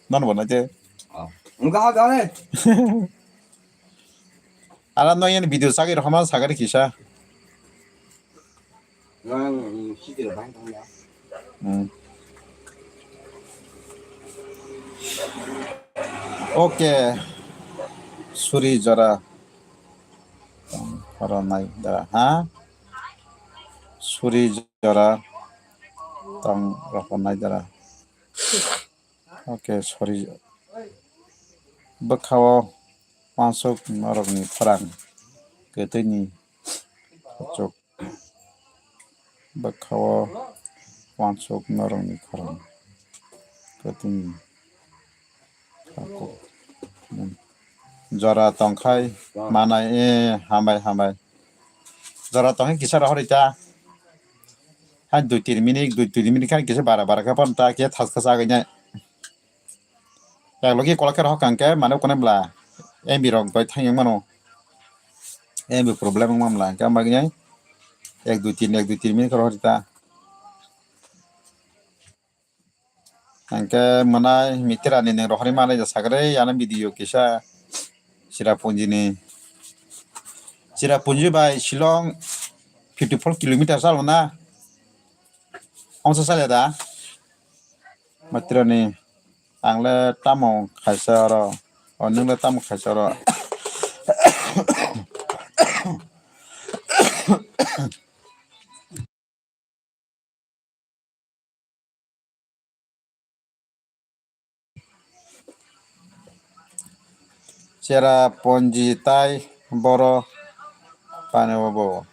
Nono bono je. Oh. Engka ha gane. Ara no yen video sagri rohor mano sagri kisa. Nang, mm, city lo bang tong ya. Hmm. Okay. Suri jora. Khoroknwi dara ha. Suri jora tong roknai dara. Okay, sorry. Bwkhao uansuk norokni khorang kwtwini kuchuk. Bwkhao uansuk norokni khorang kwtwini kuchuk. Jora tongkhai manai, eh, hambai, hambai. Jora tongkhai kisa rohor ita. Hai dui tin minute, dui tin minute khai kisa bara bara khe pon ta khe thas khe chagwi nai. Yak logi kola khe rohor kang khe mane kone bla M B rok bai thang yang mano. M B problem wng mam la khe bagwi nai. Ek dui tin, ek dui tin minute khe rohor ita. Hingke mwnai Mitirani ni rohorwi manai ja sagre, ano video kisa Cherrapunji ni. Cherrapunji bai Shillong fifty four kilometer chalo na. Ongsa chale da? Mitirani ang le tamo khaisa oro, o nwng le tamo khaisa oro. Cherrapunji tai boro pani bo.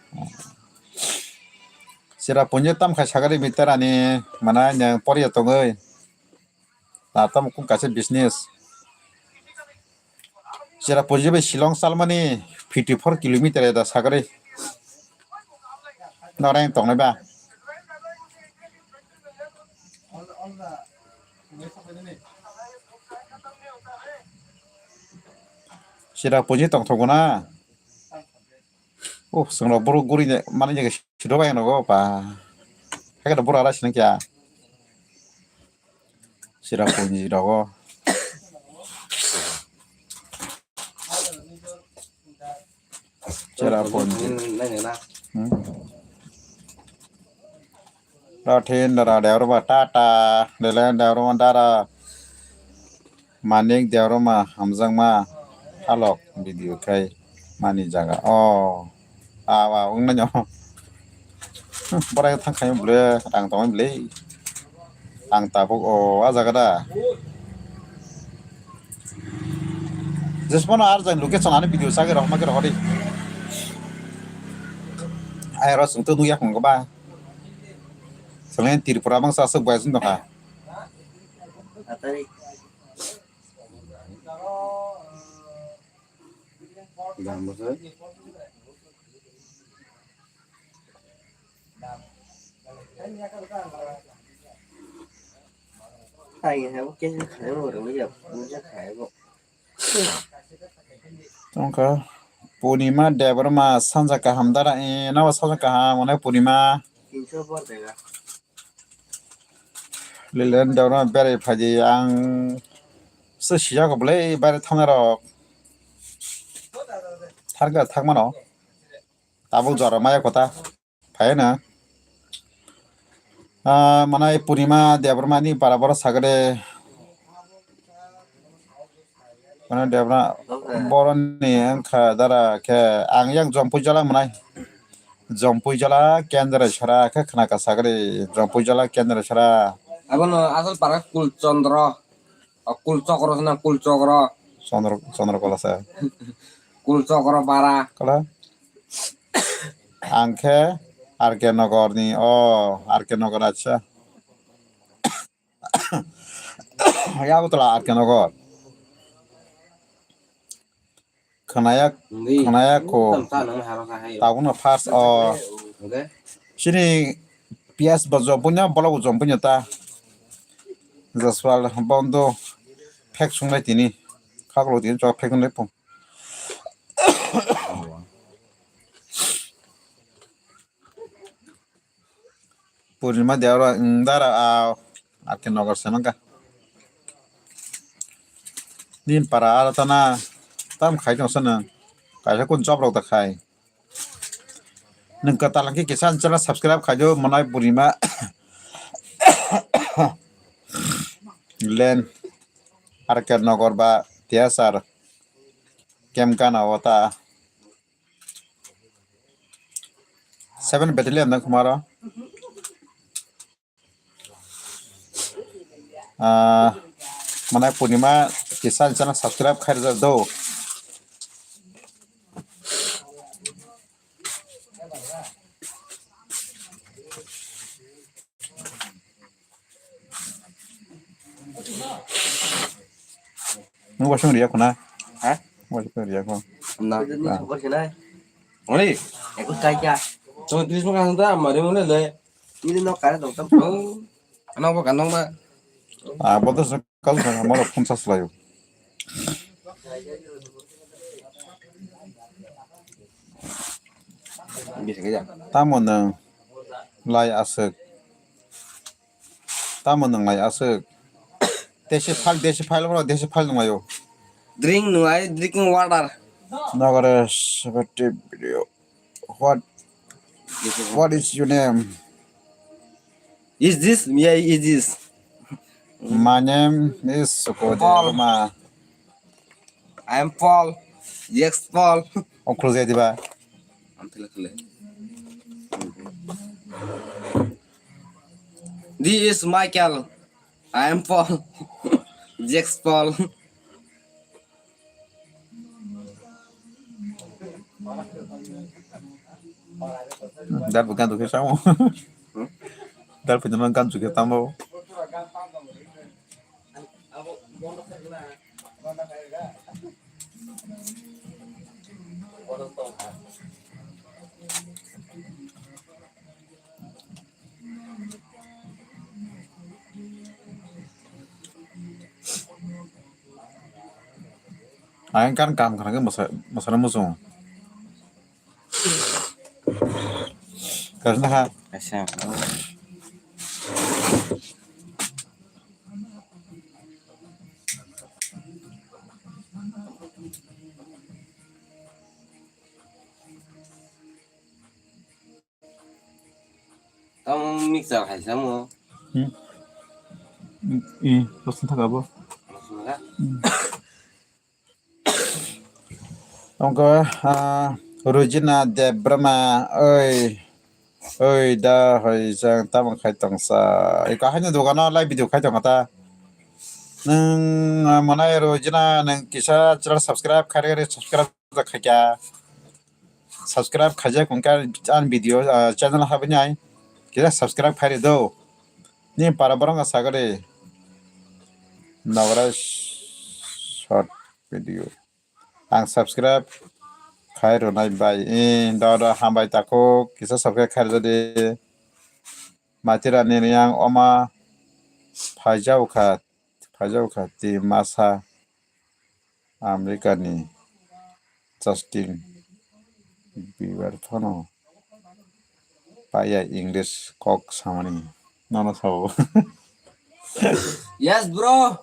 Cherrapunji tam khai sagari Mitirani mwnai nwng poriya tongwi. Na tamo kung kaisa business. Cherrapunji bai Shillong chalmani fifty four kilometer da sagari. Noreng tongnai ba. Cherrapunji tongthogo na. Oh, swngrok borok guri mani je siro bai nogo ba. Hakhe borok ara sinang kya. Cherrapunji rogo. Cherrapunji. Hmm. Rothin dara Debbarma tata, Lelen Debbarma dara, Manik Debbarma hamjakma, halok video khai mani jaga. Oh, awa, wng nai no. Borai thang khai bwle, rang tong bwle. Ang tabuk o, a jaga da. Jesmano ar jang location ani video sage rok ma ke rok di. Ai ro sung to nuya khong ba. Selain Tripura bangsa aswk bai sung dong ha. Tongkha Purnima Debbarma sanja kaham dara, eh, nabo sanja kaham, onek Purnima. Lelen Debbarma berai phaidi ang se siyako bwle bare thangna rok. Thangka thangmano. Tabuk jora maya kota. Phai na. Ah, manai Purnima Debbarma ni bara boro sagade. Manai Debbarma boroni wngkha dara khe ang yang Jompui jala manai. Jompui jala Kendra sara khe khna ka sagade. Jompui jala Kendra sara. Abono asal para Kul Chandra. O Kul Chokro sna Kul Chokro. Chandra, Chandra kola sa. Kul Chokro bara. Kola. Ang khe R K Nogor ni, o, R K Nogor, acha. Yabo tola R K Nogor. Khnaya, khnaya ko. Tabukno first, o. Chini P S bo Jompui no, bolok bo Jompui no ta. Jaswal bondo phek sunglai tini. Khaklo tini chok phek sunglai pung. Purnima Debbarma, mm, dara, ah, R K Nogor se mankha. Nin para aro tana tam khai tong sano. Kaisa kun job rok da khai. Nwng kwtal hwnkhe kisa ani channel subscribe khai do, Manai Purnima. Len R K Nogor ba T S R. Kem kana wata. Seven Battalion da khumaro. Ah, mana Purnima kisa channel subscribe khai rijak do. Nung wasung riya khuna? Ha? Wasung riya khuna? Na. Oi. Aku kaya. Tong tris mo kasang ta mari mo le le. Ini no kare dong tam. Ano bo kanong ba. Ah, bo to kal khana maro phone charge layo. Bisa kaya. Tamo nang lai aswk. Tamo nwnglai aswk. Desi phal, desi phal bro, desi phal nunglaio. Drink nunglai, drinking water. Nagare seventy video. What, what is your name? Is this? Yeah, is this? My name is Sukodev Paul. Roma. I am Paul. Yes, Paul. Ongkhorjaya diba? This is Michael. I am Paul. Jack Paul. Dar bukan tu kita mau. Dar punya makan juga tambah. Ayang kan kam khana ke masa masa na muchung. Kasna ha. Asa. Tamo mixer hai samo. Hmm. I, i, rosong thaka bo. Rosong thaka? Hmm. Ongko, ah, Rujina Debbarma, oi, oi, da, hoi, jang, tamo khai tongsa. Iko haino dogano live video khai tongkha ta. Nung, ah, monai Rujina, nung kisa channel subscribe khai, subscribe khaikha. Subscribe khaijak wngkha ani video, ah, channel habini ai. Kisa subscribe khairi do. Ni para borok wngkha sagari. Nograi short video. Ang subscribe khai rwnai bai. Eh, do do hambai takhuk. Kisa subscribe khai rwdi. Matirani riyang oma phaijao kha, phaijao kha ti masa. America ni Justin Bieber phano paya English kok samani nono sao. Yes, bro.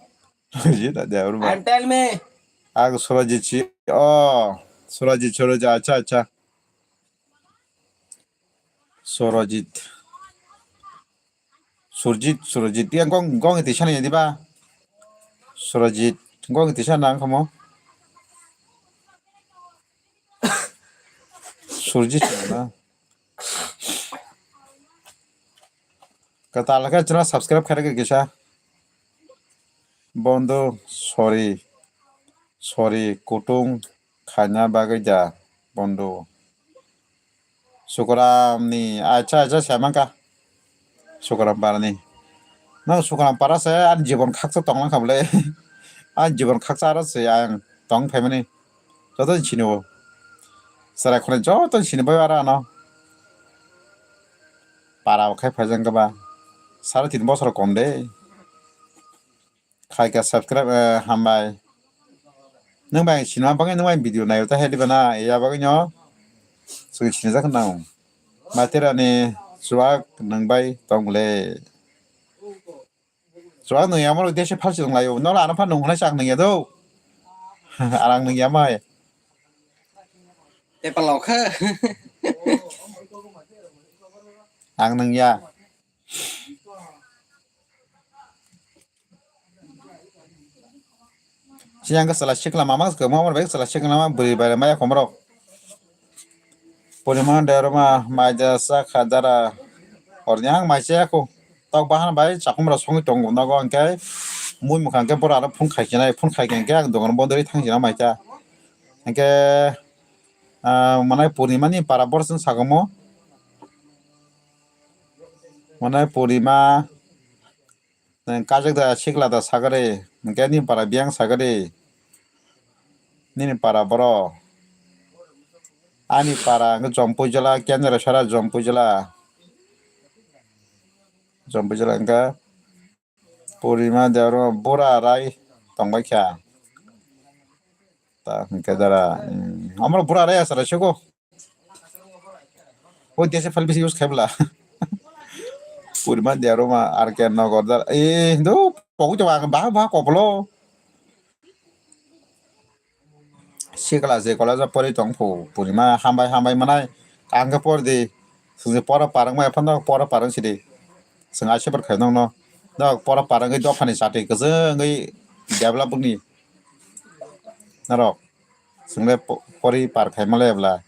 Jita dia bro. And tell me. Aku Surajit si. Oh, Surajit, Surajit. Acha, acha. Surajit. Surjit, Surajit. Yang gong, gong itu sana ya, di ba? Surajit. Gong itu sana, kamu? Surjit, na? Kata lagi channel subscribe kare kisa. Bondo, sorry. Sorry, kutung. Khaina bagwi da, bondo. Sukaram ni, acha, acha, sa mangka. Sukaram para ni. No, Sukaram para se, ani jibon khaksa tong langkha bole. Ani jibon khaksa aro se, ang tong phaimani. Joto ni sini o. Sarai khone joto ni sini bai aro ano. Para o khai phaijang kaba. Sare tin bosor kom de. Khaika subscribe, eh, hambai. Nwng bai sinima bagwi nwng bai video naio ta hedi bana ya bagwi no. Swi sinijak nang. Matera ni chuak nwng bai tong le. Chuak nwng ya mo dese phalsi tong laio. No la ano phan nwng hwnai chak nwng ya do. Arang nwng ya mai. Te palok kha. Ang nwng ya. Siyang ke sala sikla mama ke mama bai sala sikla mama beri bai maya komro. Purima deroma maida chakha dara horni ang mai chaya kho. Tok bahan bai chakhum rok songwi tongo nogo hwnkhe mui mwkhang khe bora aro phone khai khe nai phone khai khe hwnkhe ang dogan bondo ri thang jina mai cha. Hwnkhe ah, manai Purnima ni para bor chwng sagomo. Manai Purnima Nwng kajak da sikla da sagari, hwnkhe nini para biyang sagari, nini para boro. Ani para hwnkhe Jompui jila, kendra sara Jompui jila. Jompui jila hwnkhe Purima Debbarma bura rai tongbai kha. Ta hwnkhe dara, mm, amro bura rai asara sego. O desa file bisi use khaibla. Purima Debbarma R K Nagar da. Eh, do, pogwi to ang bah bah koplo. Sikla je college pori tong phu Purima hambai hambai manai. Ang khe por di. Sung je pora parang mai phano pora parang sidi. Sung ai sebar khai nong no. Dok pora parang gwi dophani chati kwchwng gwi develop ni. Norok. Chwngle po-, pori par khaima le bwla.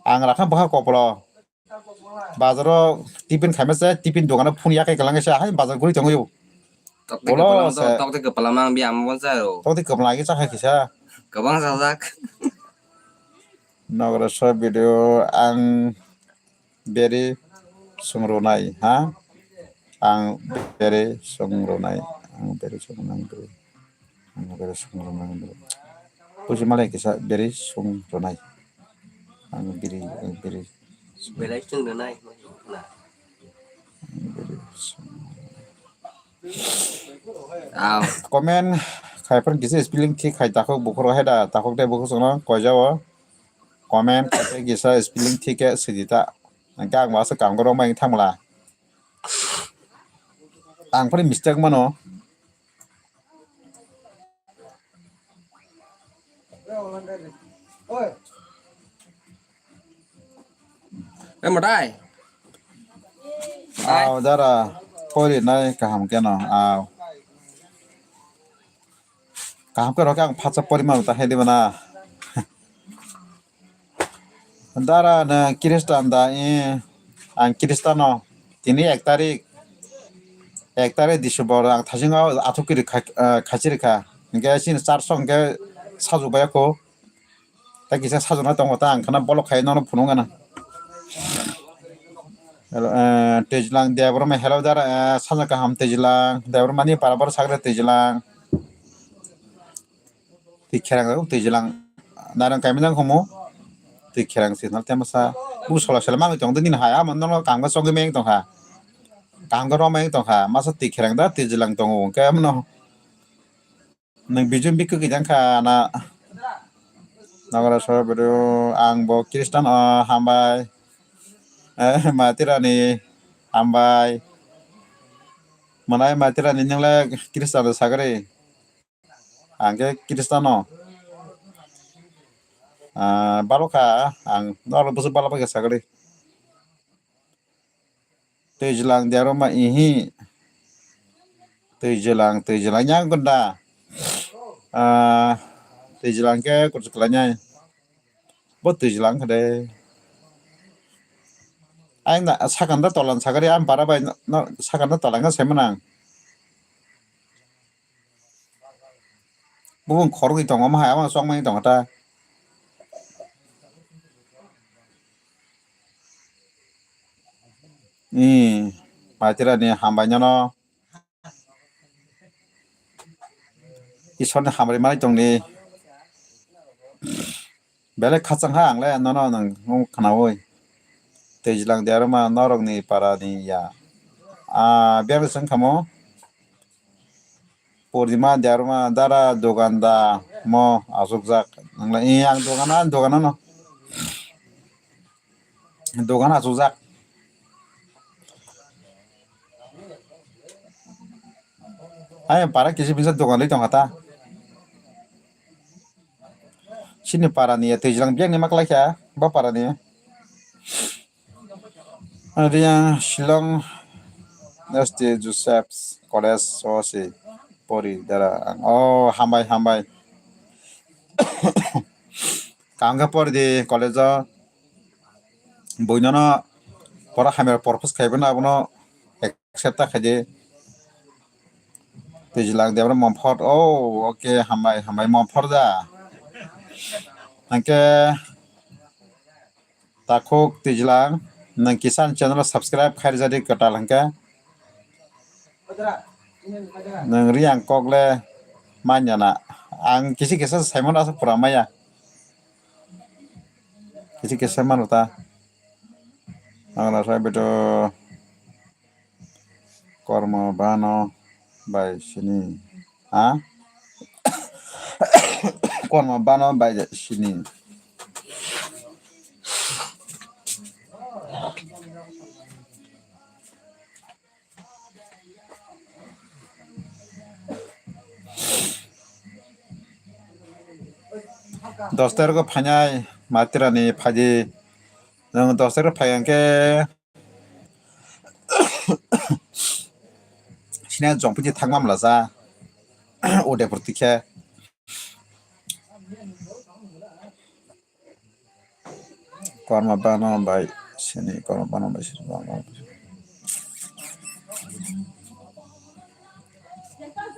Ang rakha bwkha koplo. Bazaro tiffin khaima se, tiffin dogano phone yakai kalang se, hai bazar guri tongo yo. Tokti Bolo kwpla se. Tokti kwpla mang bi amo bon sa ro. Tokti kwpla gi chakha kisa. Kwbang sajak. Nagra sa video ang beri sungronai, ha? Ang beri sungronai, ang beri sungronai, beri, ang beri sungronai, beri. Pusi malai kisa beri sungronai. Ang beri, ang beri. Belai sungronai, na. Ang beri sung- Aw. Comment khai phano kisa spelling thik khai takhuk bukhuk hai da, takhuk de bukhuk songno koijao. Comment khai kisa spelling thik khe sidi ta. Hwnkhe ang bo aswk kam gorok mai thangmala. Ang phano mistake mano. Eh, Matai. Aw, dara, pori nai kaham keno, aw. Kaham khe rokhe ang phatsa pori mano ta hedi bana. Dara nwng Christian da, eh, ang Christian no. Tini ek tarik, ek tarik December ang thasingo athuk kiri kha-, eh, khachi rikha. Hwnkhe chini church o hwnkhe sajwk bai kho. Tei kisa sajwkna tongo ta ang khana bolok khai nono phunuk gana. Hello, eh, Twijlang Debbarma, hello dara, eh, sajwk kaham Twijlang Debbarma ni para bor sakre Twijlang. Twi kherang jago, twi jwlang. Narang kaimani jang humo. Twi kherang signal te masa. Bu sola sola mangwi tong, nini hai amo nono kaham khe chongwi meng tong kha. Kaham khe romeng tong kha. Masa twi kherang da, twi jwlang tongo. Hwnkhe amno. Nwng bijum bikhu kijang kha na. Nogora sor bwrwi ang bo Christian o hambai. Eh, Matirani hambai. Mwnai Matirani nwngle Christian o sagri. Ang khe Christian o. Ah, balo kha, ang norok bwswk balo bai kha sagri. Twijlang Debbarma ihi. Twijlang, Twijlang yang gunda. Ah, Twijlang khe kuchuk khlainai. Bo Twijlang khe de. Ang na sakanda tolan sagri ang para bai no, no, sakanda tolan khe saimanang. Bubung khoroknwi tongo, omo hai abo chongmani tongo ta. Ee, Matirani hambai nono. Isorni hambai manwi tongdi. Belai khachang ha ang le nono nwng khnaui. Twijlang Debbarma norokni parani ya. Ah, biyang swng khamo. Purnima Debbarma dara dogan da mo asukjak. Nangla, eh, ang dogan, ang dogan ano. Dogan asukjak. Hai para kisi bisa dogan li tong kha ta. Chini para ni ya Twijlang biyang ni maklai kha, ba para ni. Riya Shillong S T Joseph's College o si pori dara ang. Oh, hambai, hambai. Kaham khe pori di college o. Buinono pora hamya propose khaibo na abono accept ta khaidi. Twijlang Debra Momphot. Oh, okay, hambai, hambai Momphot da. Hwnkhe Takhuk Twijlang, nwng kisa ani channel o subscribe khairjadi kwtal hwnkhe. Nwng Riang kok le manya na. Ang kisi kisa saimano aswk pura maya. Kisi kisa mano ta. Ang na sai beto. Kormo bano bai sini. Ha? Kormo bano bai sini. Dos tarikh o phainai Matirani phaidi. Nwng dos tarikh o phai hwnkhe Sini jongpiti thangma mlacha. Udaipur tikhe. Korma bano bai sini, korma bano bai sini.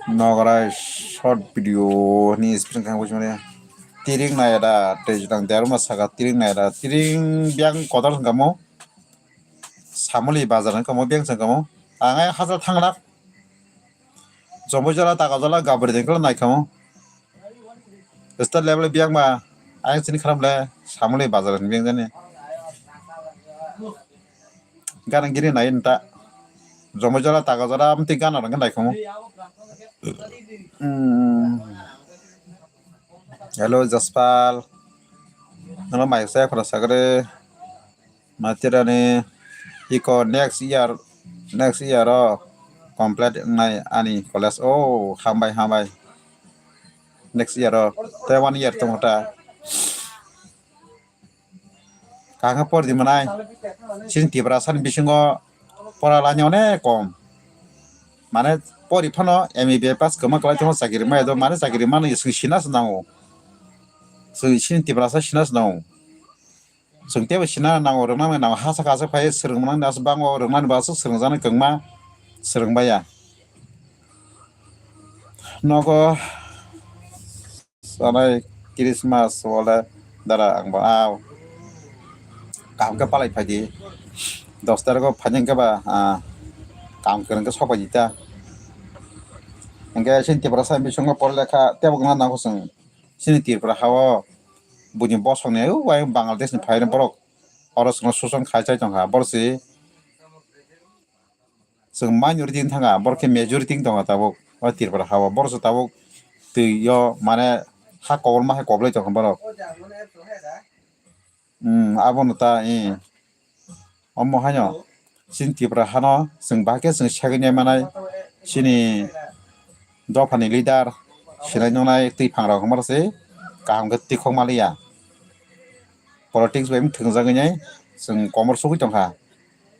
Nogorai short video ni screen kang bujimani. Tiring naya da, tejang derma saka tiring naya da. Tiring biang kotor sangkamo. Samuli bazar ni kamo beng sangkamo. Ang ai hajar thanglak. Jombo jala, taga jala, gabri dengkla naikamo. Star level biang ba, ayang sini kharam le, samuli bazar ni biang jani. Gana giri nai nta. Jombo jala, taga jala, amti gana rang naikamo. Hmm. Hello, Jaspal. Hello, mai saya khora sagre. Matirani iko next year, next year o complete wngnai ani college. Oh, hambai, hambai. Next year o, tei one year tongo ta. Kaham khe pori di manai. Chini Tiprasa ni bisingo pora laina onek kom. Mane pori phano M A B A pass kwma kwlai tongo, chakiri maya do, mane chakiri mano swng sina se nango. Swng chini Tiprasa sina se nango. Chwng teibo sina nango, rwngna nango, ha saka aswk phai swrwngmani aswk bango, rwngnani bo aswk swrwngjaknai kwngma swrwngmaya. Nogo sanai Christmas wale dara ang bo ao. Kaham khe palai phaidi. Dos tarikh o phaidi hwnkhe ba, ah, kaham kwrwng khe sok phaidi ta. Hwnkhe chini Tiprasa bisingo pore lekha teibo wngna nango chwng. Chini Tripura hao buini bosongni, o, ayang Bangladesh ni phaina borok oro chwngno suson khai chai tongkha. Borok se chwng minority wng thangkha, borok khe majority wng tongkha tabuk. O Tripura hao borok se tabuk twi o, mane, ha koborma hai kobolwi tongkha borok. Hmm, abono ta, eh. Omo haino chini Tripura hano chwng bahai khe chwng segwi nai manai chini dophani leader sinai nungnai twi phangrok wngmano se kaham khe twikhok maliya. Politics bai thwngjagwi nai chwng komor sugwi tongkha.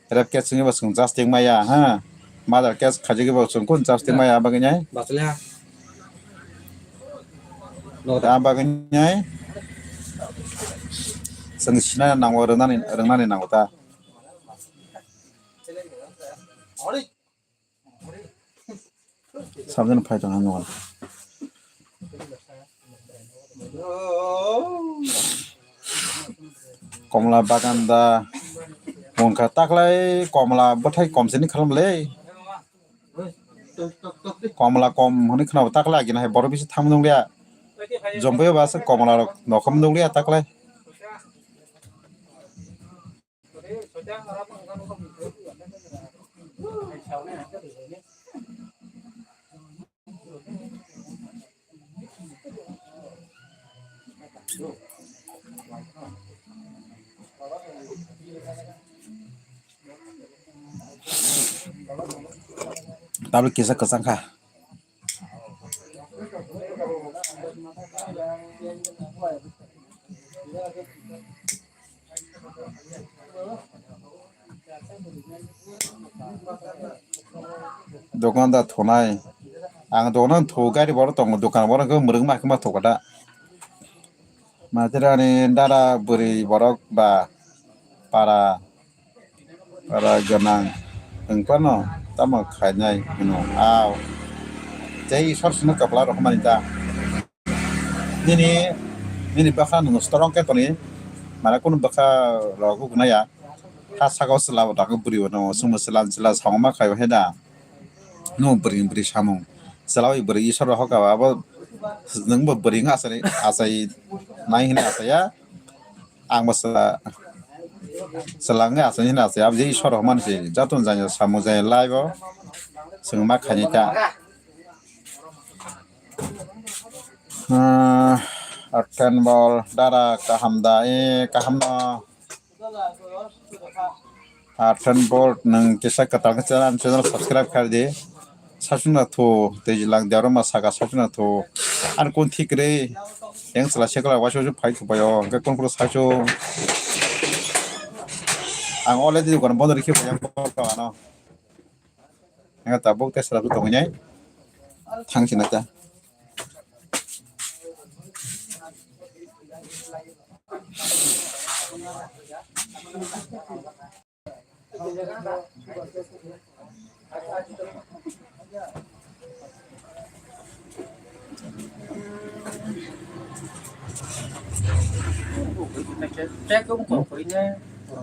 Rape case wngwi bo chwng justice maya, ha. Murder case khaijagwi bo chwng kun justice maya bagwi nai. Bachale ha. Ah, bagwi nai. Chwng sinai nango, rwnani, rwnani nango ta. Sabjani phai tong ang nukha. Komla bagan da wngkha taklai komla bwthai kom sini khalam le. Komla kom hwnwi khwnabo taklai agini hai borok bisi tham nung liya. Jombai ba se komla rok nokhom nung liya taklai. Tabuk kisa kwchang kha. Dokan da thonai. Ang dokan thok gari boro tongo, dokan boro khe mwrwk ma khe ma thok da. Matirani dara bwrwi borok ba para, para gwnang wng phano tamo khainai hwno. Ao tei Isor sino kwpla rw hwnmani ta. Nini, nini bwkha nwng strong khe toni, mane kunu bwkha rok hugnaya. Ha saka o chwla bo dago bwrwi bo no, chwngbo chwla chwla samung ma khai o he da. Nwng bwrwi bwrwi samung. Chwla bai bwrwi Isor rok hoka abo nwng bo bwrwi wng achai, achai nai hwnwi achaiya. Ang bo chwla, chwla wngwi achai hwnwi achaiya. Abo je Isor rok mani se joto jani samung jani lai bo chwng ma khainai ta. Ah, Arthen Bol, dara kaham da, eh, kaham no. Arthen Bol, nwng kisa kwtal khe channel, channel subscribe khai di. Sachuna thu, tei jilang deroma saka sachuna thu. An kun thik re, yang sala sekla wasu wasu phai thupayo, hingke kun kun sachu. Ang already dukan bondo rikhe phai ang ano. Hingke tabuk tei sala tongwi nai. Thang sina ta.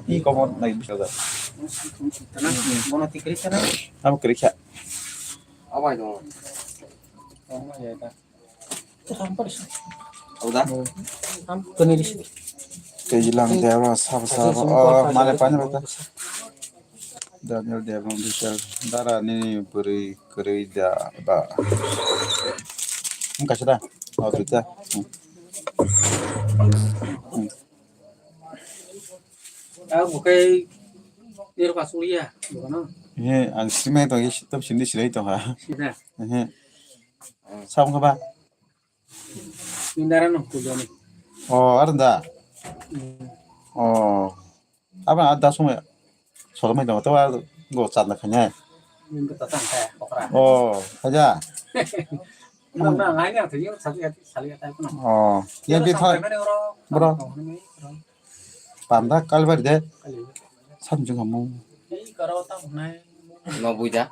Ih, kamu naik bisa tak? Bono tikri sana. Kamu kerja. Apa itu? Oh, ya, ya. Udah. Tei jilang debra sabo sabo. Oh, mane pani bata. Daniel debra bichar dara ni bwrwi kwrwi da ba. Wngkha se da? Oh, bwrwi da. Hmm. Hmm. Ah, bukai nero kasulia, bukan? He, ang simi tong, tam sindi silai tong ha. Sida. He. Sabo wngkha ba? Mindara no puja ni. Oh, ar da. Hmm. Oh. Aba ada sumai. Solo mai dong, to go chan da khanya. Minta tatang kaya, okra. Oh, aja. Ino na ngai na thayo, sali ati, sali ati ko na. Oh, ya bi thoi. Bro. Panda kalbar de. Kali. Samjung hamu. Ei karo ta hunai. No buida.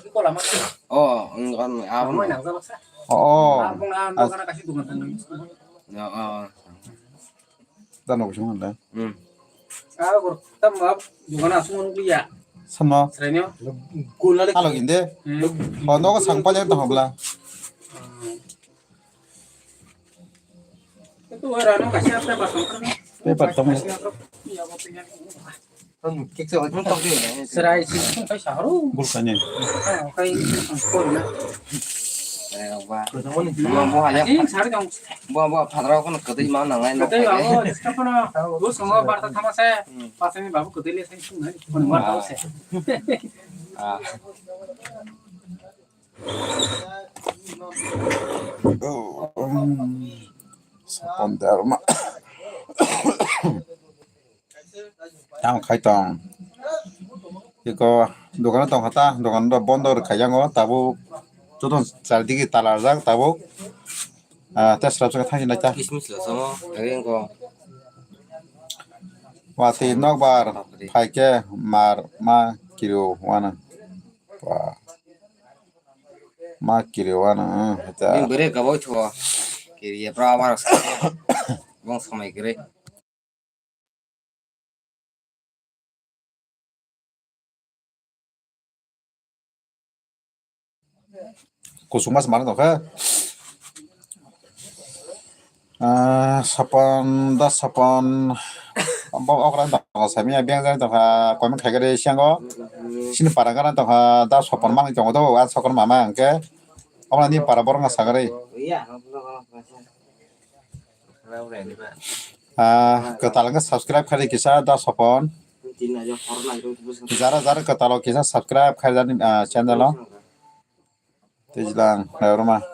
Ko lama. Oh, ang kan abang. Mai nang sa baksa. Oh, oh. Abang na ando kana kasi dungan tangan. Ya, oh. Dan no sung da. Hmm. Ah, gor tam ab dungan asung nung ya. Sama. Srenyo. Gulale. Alo ginde. Hmm. Oh, no ko sang pa jang ta hobla. Hmm. Paper tong. Serai si sung kai sahru. Bul kanya. Kai sung kor na. Bo bo hanya. Ini sari dong. Bo bo phadra kono kadai ma nangai no. Kadai abo, sita kono. Bo songo barta thamase. Pasani babu kadai le sai sung nai. Kono barta se. Ah. Sapon derma. Tamo khai tong. Iko dogano tong kha ta, dogano do bondo rwkha yango tabuk. Joto chardigi tala rwjak tabuk. Ah, tei srapsa khe thangwi nai ta. Kismis lo samo, ring ko. Watwi nokbar phaikhe mar ma kiriwo wana. Wah. Ma kiriwo wana, hmm, heta. Bini bwrwi kaboi tho. Kiriya pra wana sa. Bong samai kiri. Kusuma se manwi tongkha. Ah, Sapon, da Sapon. Bo okra tongkha, samya beng jani tongkha, koimang khaikhe de siyango. Sini para gana tongkha, da Sapon manwi tongo do, a Sapon mama hwnkhe. Omo ni para borok no sagari. Ah, kwtal wngkha subscribe khaidi kisa da Sapon. Jara jara kwtal o kisa subscribe khaidi, ah, channel o. Twijlang, Roma.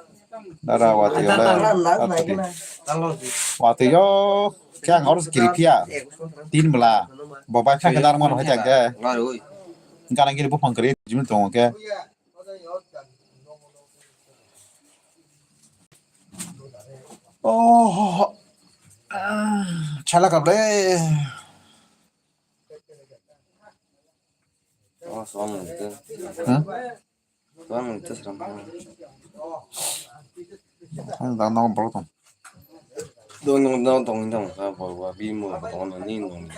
Dara watwi ole, watwi. Watwi yo, khe ang oro kiri phiya. Tin bwla. Bo bai kha khe dar mano hai ta khe. Gana gini buphang kwrwi jimit tongo khe. Oh, ah, chala kable. Oh, soal itu. Hah? Soal itu serem. Ang dah nong bol tong. Dong dong dong dong dong. Apa apa bimo dong dong ni dong.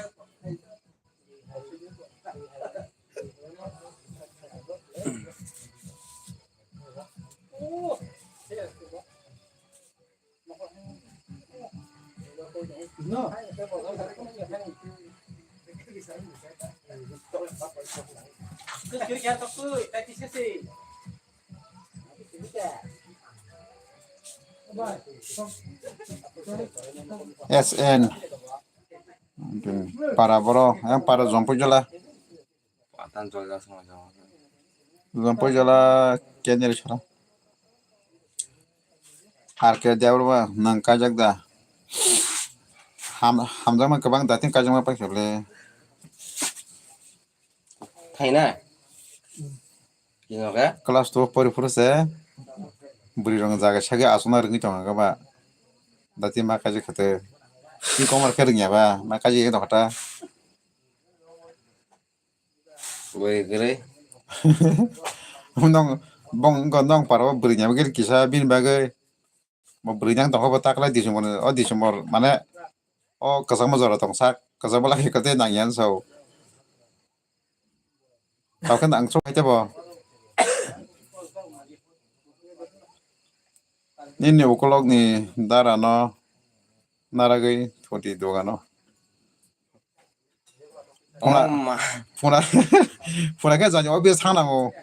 S N. Para boro, yang para jompo jala. Patan jol jak song jak. Jompo jala kenjeri sara. Har ke debra ba nang kajak da. Ham, hamjakma kwbang dating kaijakma paikha le. Thaina. Kino khe? Class two pori phuru se. Bwrwi rong jaga sagi aswkna rwngwi tongo khe ba. Dating ma kaijak khe te. Twi komor khe rwngya ba, ma kaijak tong kha ta. Bwrwi kwrwi. Nong, bong, nong paro bwrwi ni bagwi kisa bini bagwi. Bo bwrwi nang tongkha bo taklai December ni, o December mane o kwchangma jora tong sak, kwchangma lagi kwtwi nang ya so. Tao khe ang chuk hai tebo. Nini ukolog ni dara no naragwi thoti dogano. Phuna, Oh ma. Phuna, phuna khe jani office thang nango.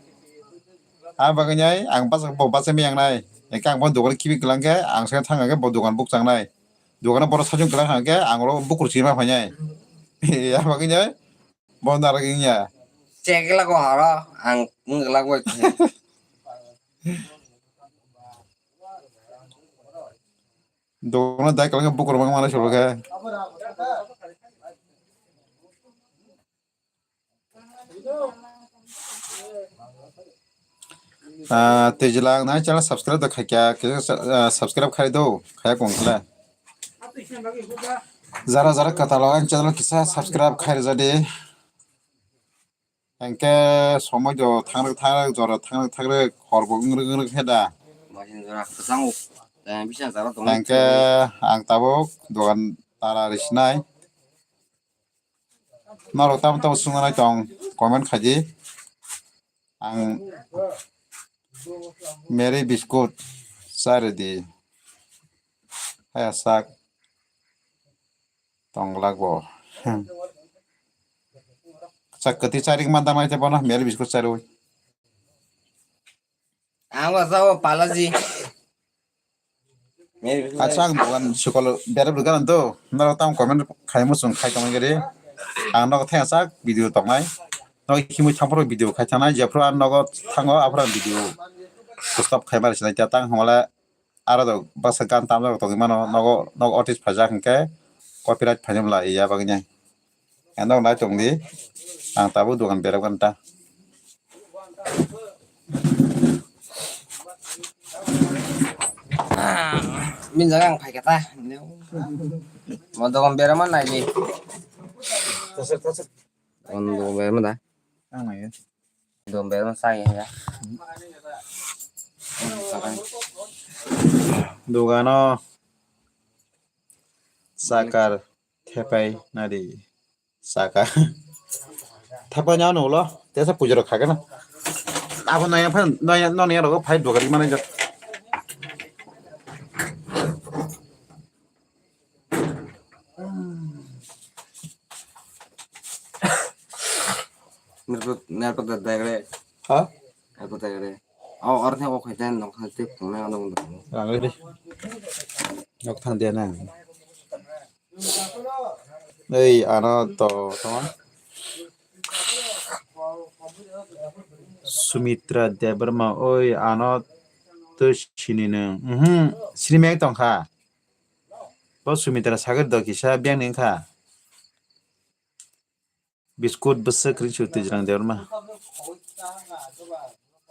A bagwi nai ang basa bo basa miyang nai. Engkhe ang bo dogan kibi kwlang khe ang se thang khe bo dogan buk chang nai. Dogan boro sajung kwlang khe ang ro bukur sima phai nai. A bagwi nai bo narwk wngya. Chek lago horo ang wng lago. Dogan dai kwlang khe bukur bang mana solo khe. Ah, tejla ang nai channel subscribe da khaikya, kisa, ah, subscribe khai do, khaya kong khle. Jara jara kwtal ang channel kisa subscribe khai rwja di. Engke somoi do thangrwk thangrwk, jora thangrwk thangrwk, hor bo wngrwk wngrwk khe da. Masing jora kwchang o. Tei bisa jara tong. Engke ang tabuk dogan tala risinai. Norok tamo tamo swngnai tong, comment khai di. Ang Mary biscuit cha rw di. Haya sak tong glak bo. Sak kwtwi charik ma dang nai te bono Mary biscuit cha rw. Ang bo cha bo palaji. Acha ang dogan sukolo berep rwgano do. Norok tamo comment khai muchung khai tongwi gari. Ang nogo thengsa video tongnai. Nogo himwi thangphuru video khai thangnai. Jephuru ang nogo thango aphuru ang video stop khai mari sinai. Tang hwnle aro do baksa gan tamjak tongwi mano. Nogo nogo notice phaijak hwnkhe copyright phainai bwla ya bagwi nai. Ang nog nai tong di. Ang tabuk dogan berep gana ta. Bini jaga ang phaikha ta. Mo dogan berama nai di. Dogan, dogan berama da. Ang nai. Dogan berama sai ya. Dogano sakar. Thepai nadi saka. Thepai nang ulo tesa puja rok khagana. Abo naya phan naya no naya rok phai dogari manai jat. Nerko nerko da dagre. Ha? Nerko dagre. Au arne ko khaitan nok khate phone ano. Rangre di. Nok thang dia na. Ei, ano to, tama? Sumitra Debbarma, oi, ano to sini nung. Mhm, sini mek tong kha. Bo Sumitra sagir do kisa biyang ning kha. Biskut bwswk ring su twijlang Debbarma.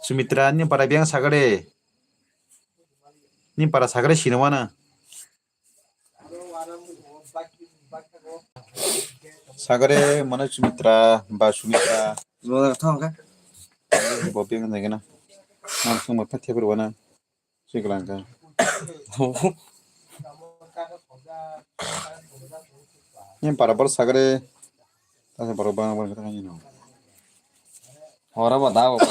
Sumitra ni para biyang sagade. Ni para sagade sini wana. Sagare mane Sumitra ba Sumitra. Bo thong kha. Bo beng nai gana. Nang sung ma phathe bro wana. Siklang kha. Ni para bor sagare. Tasa bor bang bang kata ni no. Ora ba da ba.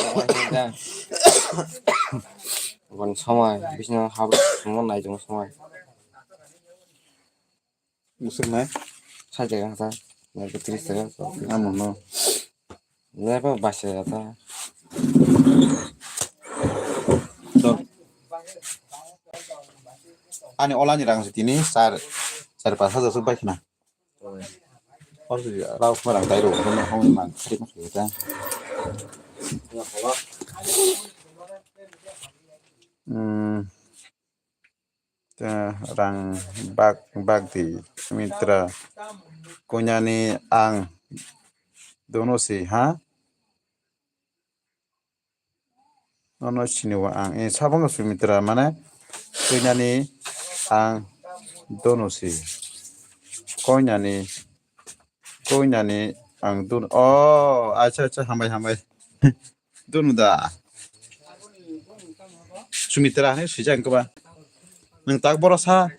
Bon samai bisna habra mo nai jong samai. Musuk nai? Sa jaga sa. Nai ko tris taka. Amo no. Nai pa bas jaga ta. So. Ani ola ni rang sitini sar sar pas hajar sok bai khna. Or si rau khma rang dai ro ko no hong man khari ma khari ta. Hmm. Te rang bak bak di Sumitra koinani ang dono si ha? Nono sini wa ang. Eh, sabang Sumitra mane koinani ang dono si. Koinani, koinani ang dono. Oh, acha, acha, hambai, hambai. Dono da. Sumitra hani swijak kaba. Nang tak boro sa.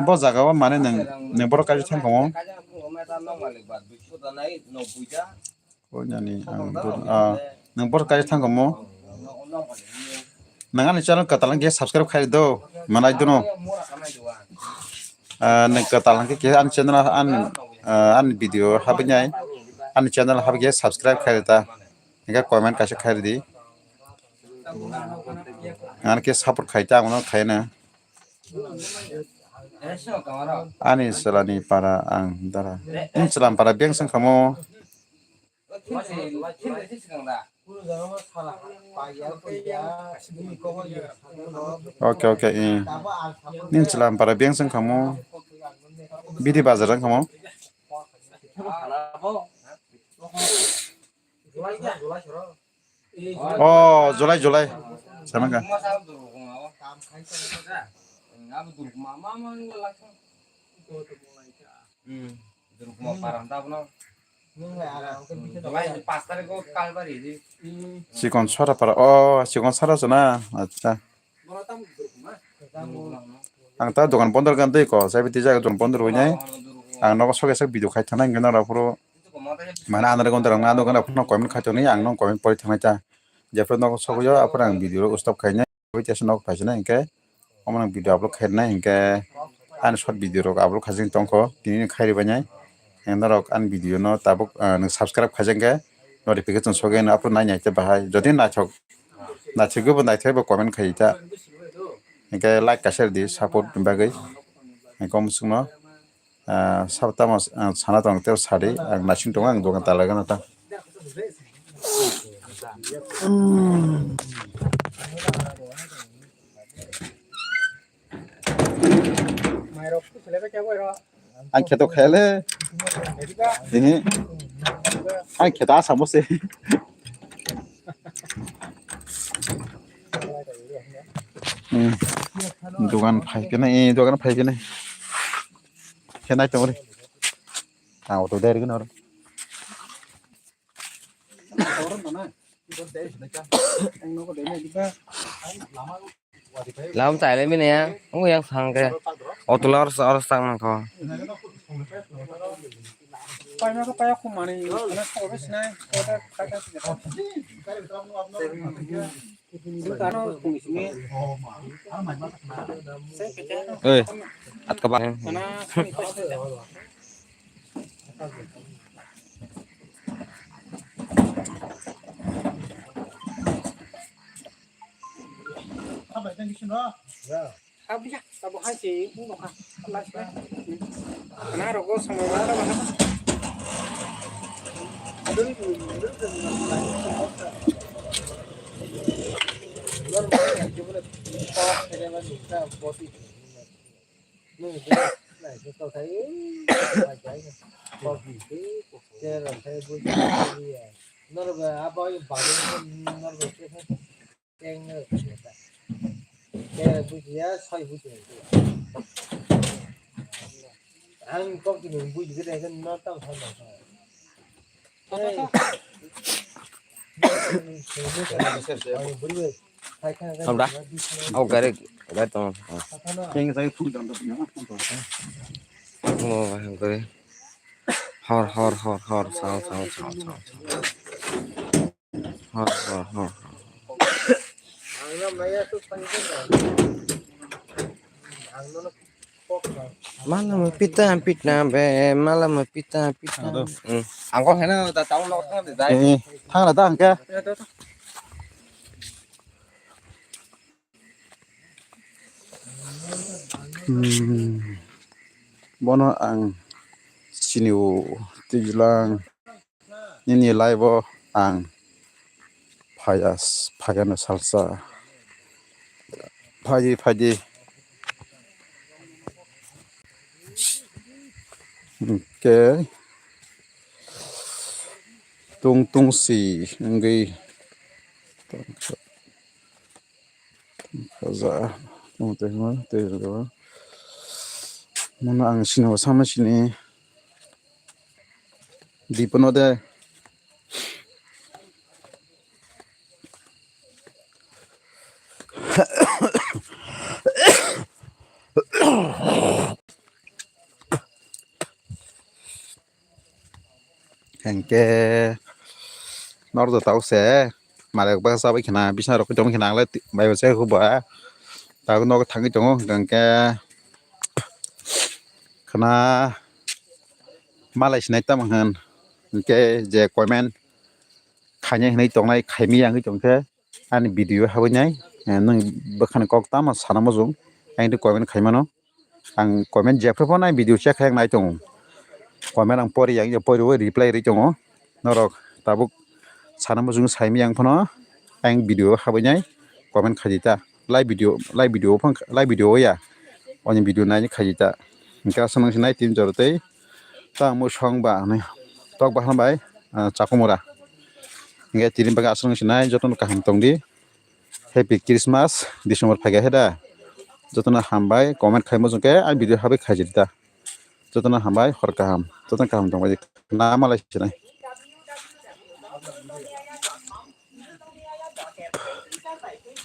Bo jaga o mane nang, nang boro kaisa thang kamo. Koinani ang dono, ah, nang boro kaisa thang kamo. Nang ani channel katal ang subscribe khai do, manai dono. Ah, nang katal ang ke ani channel an, ah, ani video habinai, ani channel habge subscribe khai ta. Engke comment kaisa khai di. Ang ke support khai ta, ang khai na. Ani chwlani para ang dara. Nini chwlani para beng song kamo. Oke, oke, eh. Nini chwlani para beng song kamo. Bidi bazar ang kamo. Oh, July, July. Sana ka? Chikon sora para. Oh, chikon sora sana. Acha. Ang ta dogan bondor gan tei ko, sai biti jaga dogan bondor oi nai. Ang nogo soge sak video khai thana hingke nora phuru. Mana andar gonda rang na dogan phuru comment khai toni, ang no comment pori thana ta. Jephuru nogo sogo yo, aphuru ang video rok stop khai nai. Oi tesa nogo phai sinai hingke. Omo nang video upload khai nai hingke. Ani short video rok upload khai jeng tongkho, tini khai ribai nai. Ang norok ani video no tabuk, ah, nang subscribe khai jeng khe notification soge no aphuru nai nai te bahai. Jodi naithok Naithok bo naithok bo comment khai ta. Hingke like kaisa di support ni bagwi. Hingke omo chwngno, ah, sab tamo, ah, sana tong tei sadi ang naising tongo ang dogan talaigana ta. Ang kheto khayale. Ehe. Ang kheto asamo se. Hmm. Dogan phai kene, eh, dogan phai kene. Khe nai tongri. Ang auto dari kene oro. Lam chai le mini ya, wng yang sang ke, auto la oro, oro sang nang kho. Oi, at ka ba. Abuya, tabuk hai se, wng nokha. Last, last. Kana rogo samai wala wala. Norok ba abo bagwi norok ba khe khe bujiya soi bujiya. Ang kok ni bui jigit ai kan no tam ham. Hamra. Au gari gari tong. King sai phul dam dam. Oh, gari. Hor hor hor hor sao sao sao sao. Hor hor hor. Mala mapita pita be, mala mapita pita. Ang kok hena da tau lo tang de dai. Eh, thang la tang ke. Hmm. Bono ang sini o tijlang. Nini live o ang phaya phayano salsa phaidi phaidi hwnkhe tung tung si wngwi Kaza, tong tongma, tei rw. Mano ang sini bo sama sini. Di pono de. Hingke norok tau se malai baksa bai khna bisna rok tong khna ang lai bai bo se huba tau nogo thangwi tongo hingke khna malai sinai tamo hwn hingke je comment khainai hinui tongnai khaimya wngwi tongkhe ani video habwi nai nwng bwkhani kok tamo sana muchung ang comment khaimano. Ang comment jephru phano ang video check khe ang nai tongo. Comment ang pori yang pori o reply ri tongo. Norok tabuk sana muchung saimya yang phano ang video habwi nai comment khaidi ta. Live video live video phang live video ya. Oni video nai khaidi ta. Hingke aswk nang sinai tin jora tei ta mo song ba hinui tok ba hambai chakumura. Hingke tini bagwi aswk nang sinai jotono kaham tongdi. Happy Christmas, December phaikha khe da. Jotono hambai, comment khaima chwngkhe ang video habwi khaijak da. Jotono hambai, hor kaham. Jotono kaham tongbai. Na malai sinai.